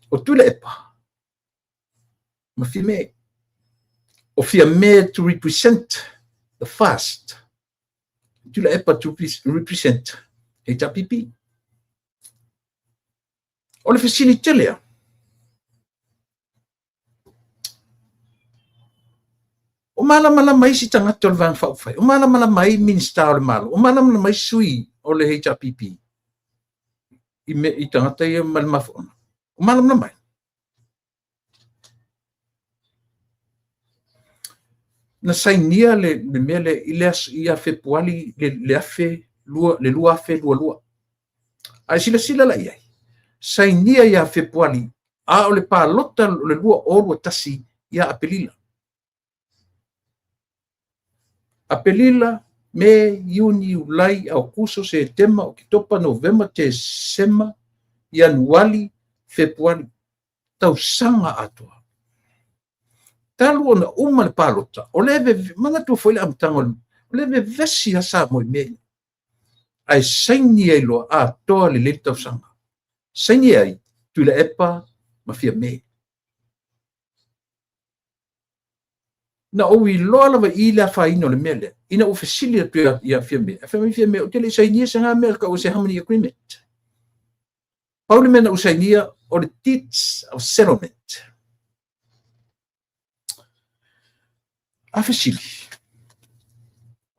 o Tuilaepa ma Fiame. O Fiame to represent the FAST, Tuilaepa to represent HRPP. O le fesili tele a, o malamalama isi tagata o le Vaega Faaupufai, o malamalama ai Minisita o le Malo, o malamalama ai sui o le HRPP i tagata ia ma le mafuaaga. O malamalama ai. Na sainia le mea lea i le aso ia Fepuari le afe lua, le 2022. A e silasila la i ai, sainia ia Fepuari, a o le palota o le 2021 ia Aperila. Aperila, Me, Iuni, Iulai, Aokuso, Setema, Oketopa, Novema, Tesema, Ianuari, Fepuari. Tausaga atoa. Talu ona uma le palota, o lea e manatua foi le amataga o lea e vevesi lava Samoa i mea ia. Ae saini ai loa atoa lelei le tausaga. Saini ai Tuilaepa ma Fiame. Na ou iloa lava i le afaina o le mea lea, ina ua fesili atu ia Fiame, ae fai mai Fiame, ou te le i sainia se ga mea tau o se Harmony Agreement. Pau le mea na ou sainia o le Deeds of Settlement. A fesili,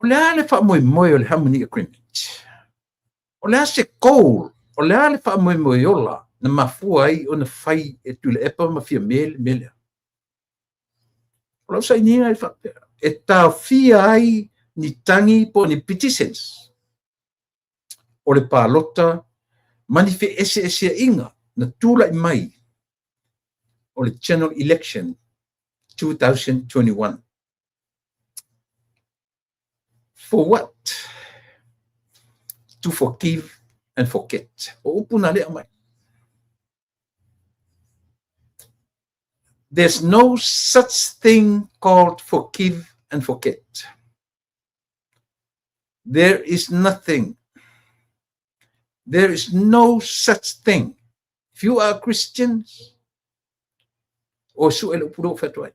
o le a le faamoemoe o le Harmony Agreement? O le a se goal? O le a le faamoemoe ola na mafua ai ona fai e Tuilaepa ma Fiame le mea lea? O lau sainiga e faapea, e taofia ai ni tagi po o ni petitions o le palota ma ni feeseeseaiga na tulai mai o le General Election 2021. For what? To forgive and forget. O upu na lea mai. There's no such thing called forgive and forget. There is nothing. There is no such thing. If you are Christians, o suʻe le upu lea ua fai atu ai.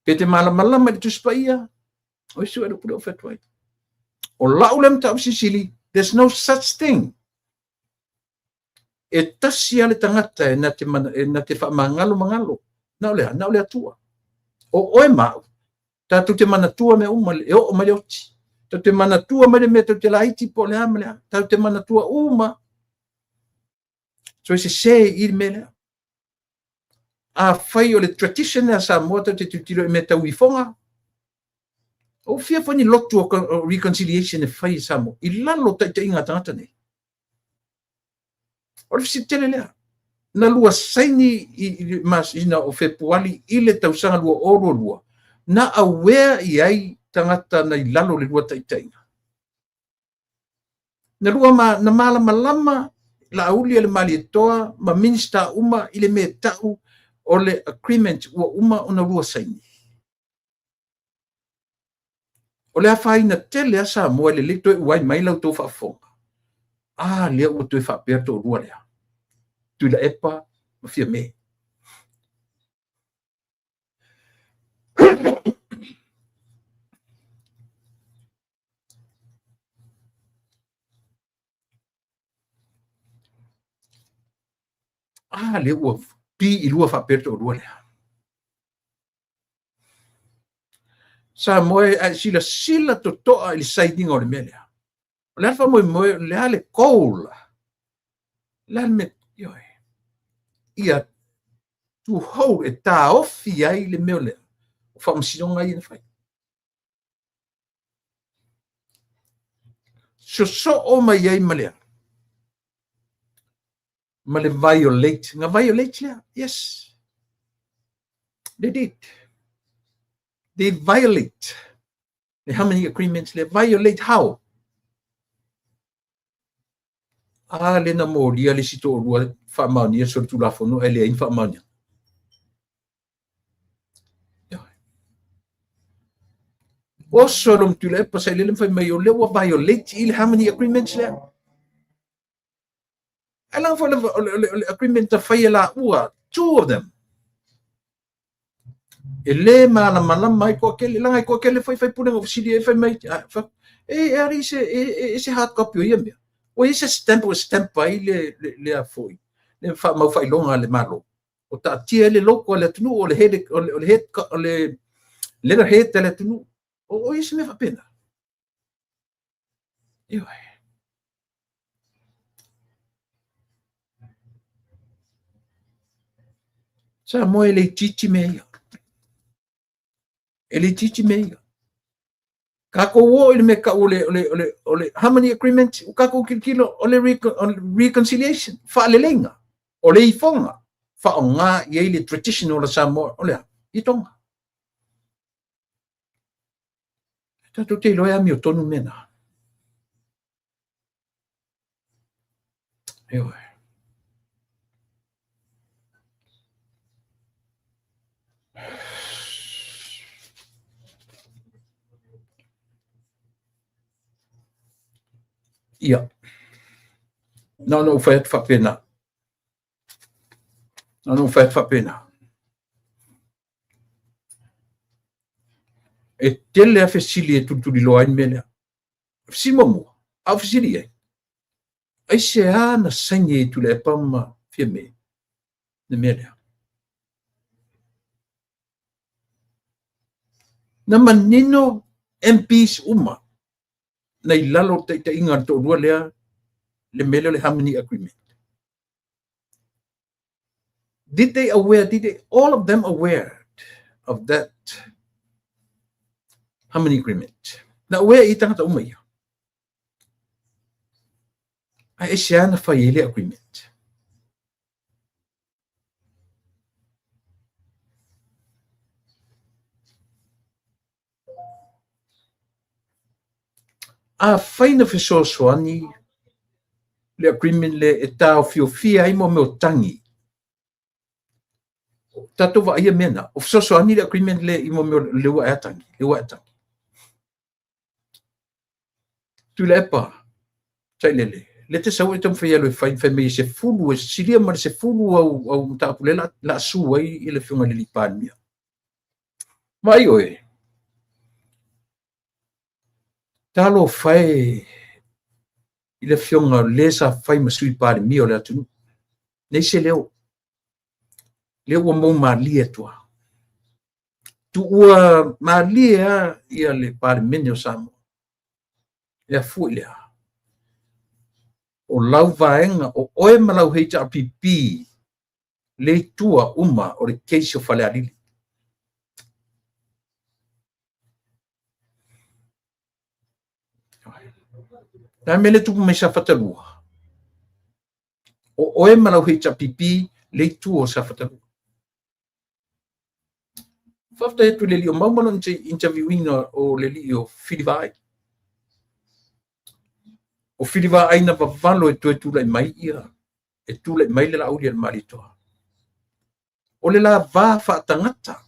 Pe te malamalama i le Tusi Paia, o suʻe le upu lea ua fai atu ai. O lau lea mataupu silisili, there's no such thing. E tasi lava le tagata e na te, mana, e na te faamagalo magalo. Na o le a? Na o le Atua. O oe ma au, tatou te manatua mea uma, e oo mai le oti. Tatou te manatua mai le mea tatou te laiti po o le a ma le a. Tatou te manatua uma. So e sesē i le mea lea. Afai o le tradition lea a Samoa tatou te tilotilo i mea tau ifoga, ua fia foi ni lotu o reconciliation e fai e Samoa i lalo o taitaiga a tagata nei. O le fesili tele lea. Na lua saini i le masina o Fepuari i le tausaga 2022, na aware i ai tagata na i lalo o le lua taitaiga. Na lua ma, na malamalama Laauli a le Malietoa ma Minisita uma i le mea tau o le agreement ua uma ona lua saini. O le afaina tele a Samoa e lelei toe uai mai la outou faafofoga. A lea ua toe faapea le toalua lea, Tuilaepa ma Fiame. A lea ua pi i lua faapea le toalua lea. Samoa e, a e silasila totoa i le sainiga o le mea lea. O le a le faamoemoe, o le a le goal? O le a le mea, ioe, ia to hold, e taofi ai le mea lea o faamasinoga ia na fai. Sosoo mai ai ma le a? Ma le violate. Na violate lea. Yes. They did. They violate the Harmony Agreements lea. Violate how? A le na molia le isi toalua faamaonia solitulafono ae leai ni faamaoniaga. Oso lo Tuilaepa sailele ma fai mai o lea ua violate i le Harmony Agreements lea. Ae leaga foi o le agreement na fai e laua, two of them. E le malamalama ai toatele, leaga e toatele foi faipule na ou fesili ai fai mai, e ari se, e se hard copy o ia mea. Ua i ai se stamp ua stamp ai le a foi, le faamau faailoga a le Malo. O taatia ai le logo a le atunuu, o le head, o le, o le head, o le letterhead a le atunuu. O i se mea faapena. Ioe. Samoa e le itiiti mea ia. E le itiiti mea ia. Tatou o i le mea tau o le Harmony Agreement, ua tatou tilotilo o le reconciliation, faaleleiga, o le ifoga, faaaoga i ai le traditional a Samoa, o le a? I Tonga. Tatou te iloa e amiotonu mea na. Ioe. Ia. Na ona ou fai atu faapena. Na ona ou fai atu faapena. E tele a fesili e tulituliloa ai le mea lea. Fesili muamua, a ou fesili i ai, aisea na saini ai Tuilaepa ma Fiame le mea lea? Na manino MPs uma na i lalo o le taitaiga a le toalua lea le mea lea o le Harmony Agreement. Did they aware, did they, all of them aware of that Harmony Agreement? Na aware i tangata uma ia. Ae aisea na fai ai le agreement? Afai na fesoasoani le agreement lea e taofiofia ai mo mea o tagi, tatou vaaia mea na, o fesoasoani le agreement lea i mo mea o le ua ea tagi, le ua ea tagi. Tuilaepa, sailele, lea te sau e taumafai e alu e fai, fai mai e sefulu, e silia ma le sefulu au, au mataupu lea la, la su ai i le Afioga i le Palemia. Vaai oe, talofa e i le Afioga le sa fai ma Sui Palemia o le atunuu. Nei se leo, lea ua mou malie atu lava. Tuua malie lava ia le Palemene o Samoa. E afua i le a? O lau vaega, o oe ma lau HRPP, le itua uma o le case o Falealili. Le a le mea le tupu mai Safata 2? O oe ma lau HRPP le itu o Safata 2. Faafetai atu i le alii o Mau ma lona interviewina o le alii o Fili Vaai. O Fili Vaai na vavalo e toe tulai mai ia, e tulai mai le Laauli a le Malietoa. O le la va faatagata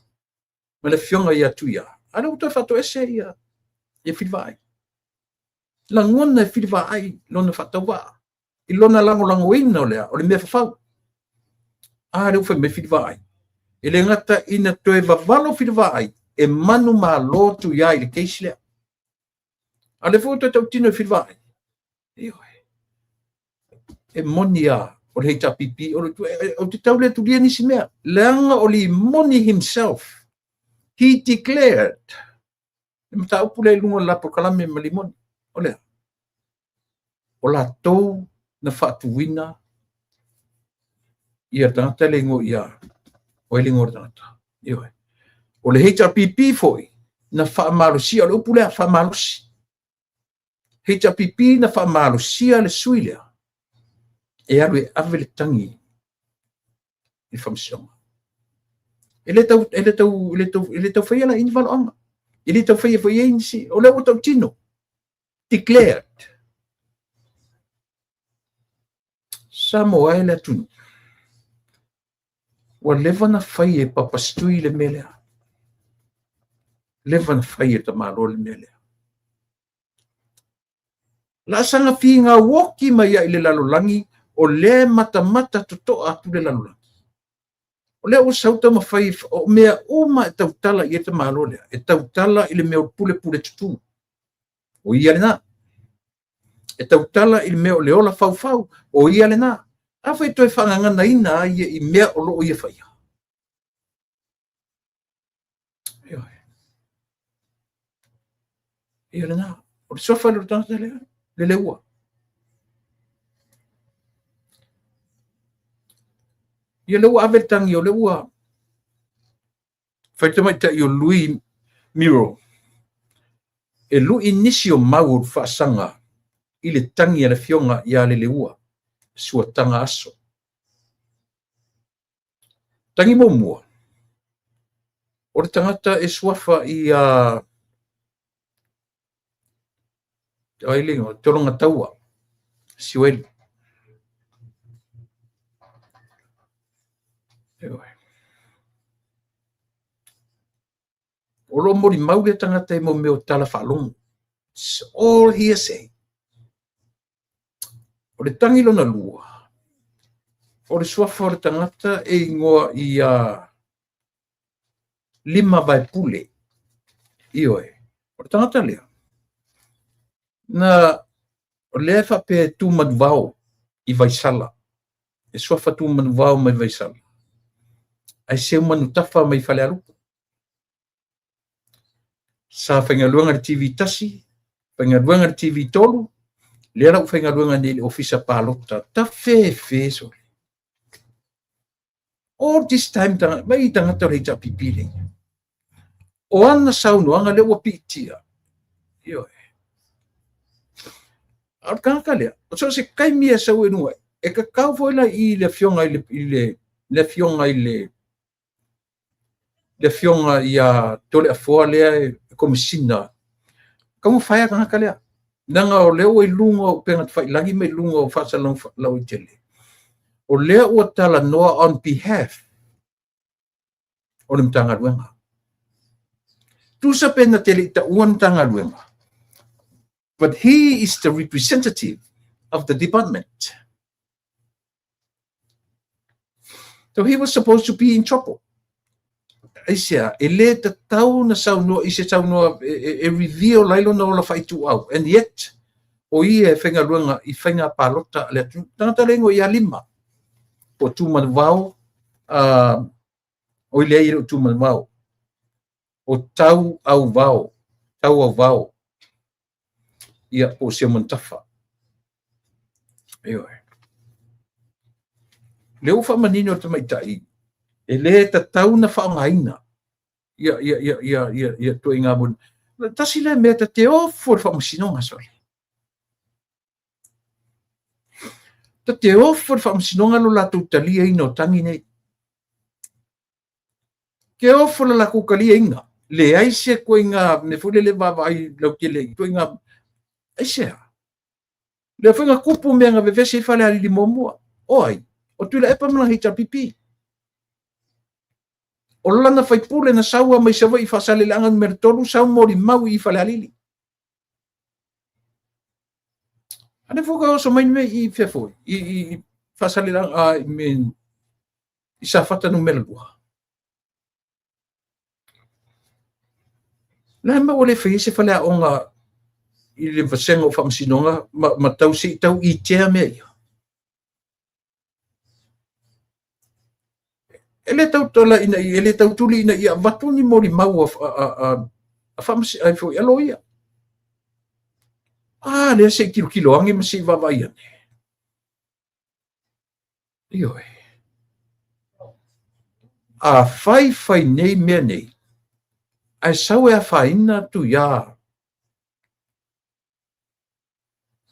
ma le afioga ia Tuia, a lea ua toe faatoese ia Fili Vaai. Lagona e Fili Vaai lona faatauvaa i lona lagolagoina o lea, o le mea fafau. A lea ua fai mai Fili Vaai. E le gata ina toe vavalo Fili Vaai, e manumalo Tuia i le case lea. A lea foi ua toe tautino e Fili Vaai. Ioe. E moni a o le HRPP, o le, ou te tau le tulia nisi mea. Leaga o Limoni himself, he declared, le mataupu lea i luga o le la polokalame ma Limoni, o lea, o latou na faatuina ia tagata le igoa ia, o ai le igoa o le tagata. Ioe. O le HRPP foi, na faamalosia, o le upu lea, faamalosi. HRPP na faamalosia le sui lea, e alu e ave le tagi i le faamasinoga. E le tau, e le tau, e le tau, e le tau faia la i ni valoaga. E le tau faia foi ai nisi, o lea ua tautino. Declared. Samoa e le atunuu. Ua leva na fai e Papastui le mea lea. Leva na fai e tamalo le mea lea. La saga figauoki mai ai i le lalolagi, o lea e matamata totoa atu le lalolagi. O lea ua sau taumafai, o mea uma e tautala i ai le tamalo lea, e tautala i le mea o pulepule tutū. O ia lena. E tautala i le mea o le ola faufau, o ia lena. A foi e toe faagaganaina ai ia i mea o lo o ia faia. Ioe. Ia lena. O le suafa lea o le tagata lea, le leua. Ia lea ua ave le tagi, o lea ua fai tamaitai o Lui Miro e lui nisi o mau o le faasaga i le tagi a le afioga ia Leleua, suataga aso. Tagi muamua, o le tagata e suafa i a ai le igoa, Tologataua, Sioeli. O lo o molimau le tagata i mo mea o tala faalogo. It's all hearsay. O le tagi lona lua, o le suafa o le tagata e igoa i a Lima Vaepule. Ioe. O le tagata lea, na o lea e faapea e tu manuvao i Vaisala. E suafa tu manuvao mai Vaisala. Ae seu manutafa mai Falealupo. Sa faigaluega le TV 1, faigaluega le TV 3, lea la ua faigaluega nei i le ofisa palota. Ta fefe sole. All this time, mai tagata o le HRPP lea. O ana saunoaga lea ua piitia. Ioe. A o le tagata lea, o so o se taimi e sau e luga, e kakau foi la i le afioga i le, i le, le afioga i le, le afioga ia Toleafoa lea e komisina. Taumafai a tagata lea. Leaga o lea ua i luga o upega tafailagi ma i luga o faasalalau lauaitele. O lea ua talanoa on behalf o le Matagaluega. Tusa pe na te le i taua le Matagaluega. But he is the representative of the department. So he was supposed to be in trouble. Aisea, e le tatau na saunoa i se saunoa e reveal ai lona ola faituau. And yet, o ia e faigaluega i faiga palota a le atunuu. Tagata le igoa ia Lima. Po o Tumanuvao, o i leai e le o Tumanuvao. O Tau Auvao, Tau Auvao. Ia, po o Seumanutafa. Ioe. Lea ua faamanino e le tamaitai, e le tatau ona faaaogaina ia ia ia ia ia ia ituaiga mo tasi lea mea ta te ofo i le faamasinoga sole. Ta te ofo i le faamasinoga lo latou taliaina o tagi nei. Ke ofo le latou taliaina. Leai se ituaiga mea foi lele vaavaai lautele i ituaiga aisea? Lea foi na tupu mea na vevesi ai Falealili muamua. O ai? O Tuilaepa ma lana HRPP. O lana faipule na sau lava mai Savaii i Faasaleleaga numera 3, sau molimau i Falealili. A lea foi ua oso mai mea i fea foi? I Faasaleleaga, I mean, i Safata numera 2. Le a le mea ua le fai ai se faleaoga i le vasega o faamasinoga ma tau se i tau itea mea ia? E le tau tala ina ia, e le tau tuli ina ia avatu ni molimau a faamasinoga foi a loia. A lea se i tilotilo ane ma se i vaavaai ane. Ioe. A fai fai nei mea nei, ae sau e afaina Tuia,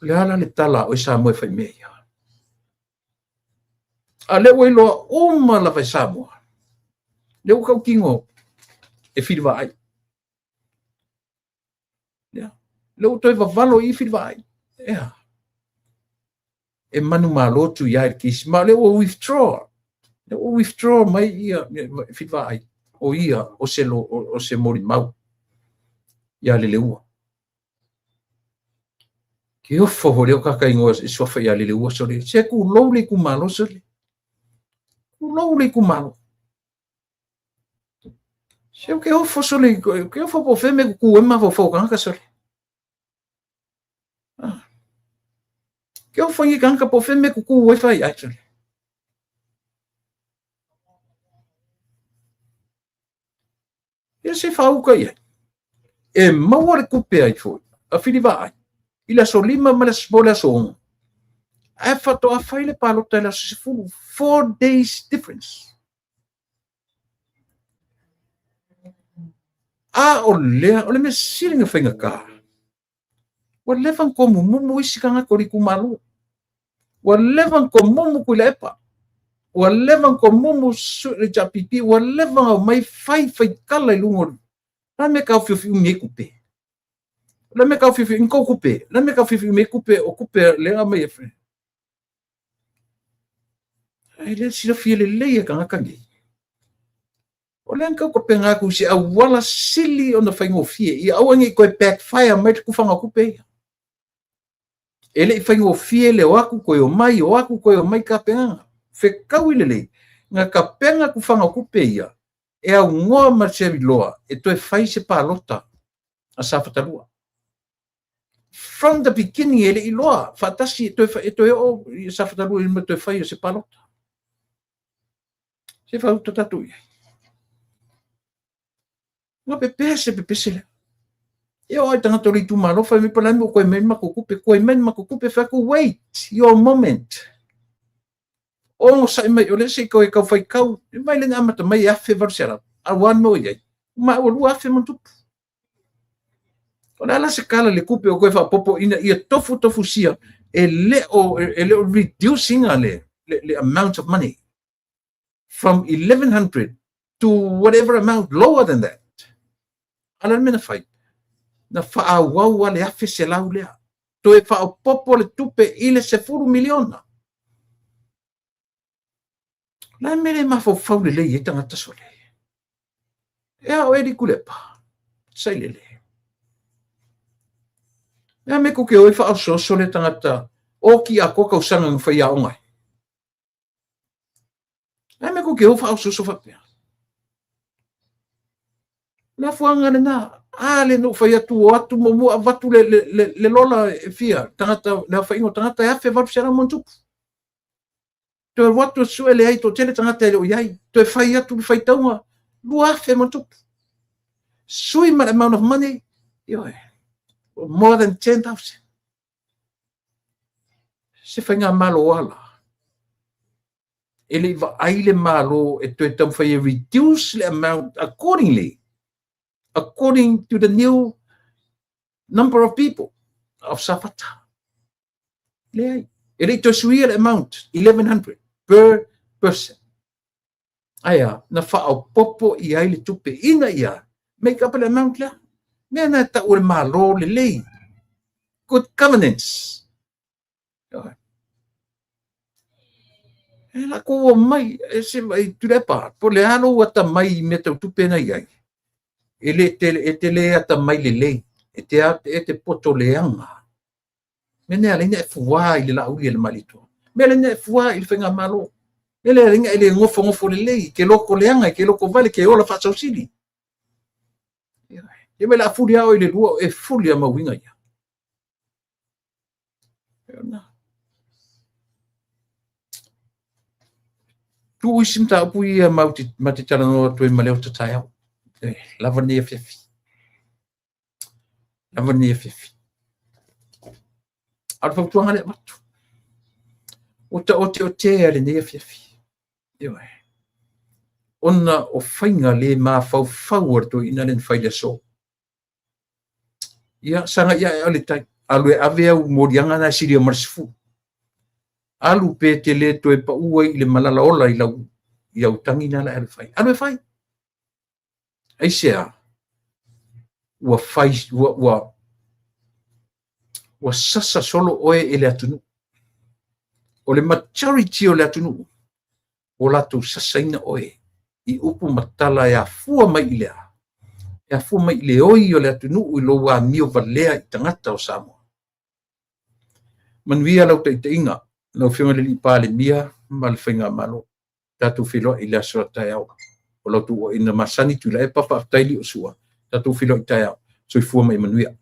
o le a la le tala a oe Samoa e fai mea ia? A lea ua iloa uma lava e Samoa, lea ua tautino e filivaai. Lea ua toe vavalo i filivaai. Ea. E manumalo Tuia i le case, ma o lea ua withdraw. Lea ua withdraw mai ia filivaai. O ia o se, lo, o se molimau ia Leleua. Ke ofo foi lea o tata igoa e suafa ia Leleua sole. Se tulou le itumalo sole. Tulou le itumalo. Se ou te ofo sole, ou te ofo po o fea mea e tutu ai mafaufau o tagata sole. Ah. Ke ofo i tagata po o fea mea e tutu ai fai ai sole. Ia se faauka i ai. E maua le tupe ai foi, a Filivaai, i le aso 5 ma le aso, le aso 6. Ae faatoa fai le palota i le aso 10. 4 days difference. A o lea, o le mea sili na faigata, ua leva ona tomumumu isi tagata o le itumalo. Ua leva ona tomumu Tuilaepa. Ua leva ona tomumu le HRPP. Ua leva ona omai fai faitala i luga o le mea taofiofi umi ai tupe. O le mea taofiofi umi tou tupe. O le mea taofiofi umi ai tupe o tupe lea na aumai e fai. Ai le silafia lelei e tagata nei. O lea na tautapena atu i se auala sili ona faigofie ia aua ne i toe backfire mai le tufaga o tupe ia. E le i faigofie le o atu toe omai, o atu toe omai tapenaga. Fetaui lelei, na tapena tufaga o tupe ia, e aunoa ma se iloa e toe fai se palota a Safata 2. From the beginning e le iloa, faatasi e toe oo i Safata 2 i ma toe fai o se palota. Se fauta tatou i ai. Na pepese pepese lea. E o ai tagata o le itumalo, fai mai pa mo koe mai matou tupe, koe mai matou tupe, fai atu, wait your moment. Ogosa'i mai, o lea se i toe tau faitau, e mai le na amata mai e 1800, a ua mo i ai. Ma ua 2000 ma tupu. O le a la se tala le tupe o toe faaopoopo ina ia tofu tofu sia, e le o reducing le amount of money from 1100 to whatever amount lower than that. A le mea na fai, na faaauau a le 1,100 lea. Toe faaopoopo le tupe i le 10 miliona. La mea le mafaufau lelei ai tagata sole. E a o e Tuilaepa. Sailele. Mea me ku ke oi whaososo le tagata o ki a ko tausaga na whai aoga ai. Mea me ku ke o whaososo whapea. Le afuaga lena, a le no whai atu o atu mo mua avatu le lola e fia, tagata, le aofaiga o tagata e 1800 ma tupu. Toe alu atu e sue leai toatele tagata e le o i ai. Toe fai atu le faitauga, 2000 ma tupu. Sui ma le amount of money, ioe, more than 10,000. Se faiga malo ala. E le i vaai le Malo e toe taumafai e reduce le amount accordingly, according to the new number of people of Safata. Leai. E le i toe suia le amount, 1100 per person. Ae a, na faaopoopo i ai le tupe ina ia make up le amount lea. Mea na e tau o le Malo lelei. Good governance. E lakou omai, e se vai Tuilaepa, po o le a lou atamai i mea tau tupe na i ai, e le te, e te le atamai lelei, e te, e te poto leaga. Mea nei ala ai ona e fuā i le Laauli a le Malietoa. Mea ala ai ona e fuā i le Faigamalo. Mea lea ala ai ona e le nofonofo lelei, e te loto leaga, e te loto vale, e te ola faasausili. Ia mai o le a fuli lava oe i le lua, e fuli lava ma uiga ia. Tuu isi mataupu ia ma te talanoa atu ai ma Leota taeao. E, lava lenei afiafi. Lava lenei afiafi. A o le fautuaga lea avatu. Ua taoteotea lenei afiafi. Ioe. Ona o faiga le mafaufau a le toeaina lea na fai i le aso. Ia, sagai ae o le tai. Alu e ave au moliaga na e silia ma le 10. Alu pe te le toe pau ai i le malala ola i lau i au tagi na la e alu e fai. Alu e fai. Aisea? Ua fai, ua, ua, ua sasa solo oe e le atunuu. O le majority o le atunuu, ua latou sasaina oe i upu ma tala e afua mai i le a? E afua mai i le oi o le atunuu i lou amio valea i tagata o Samoa. Manuia lau taitaiga, lau Afioga i le Alii Palemia ma le Faigamalo. Tatou feiloai i le aso a taeao. O lau tuuaiina masani Tuilaepa, faafetai Liosua. Tatou feiloai taeao. Soifua ma ia manuia.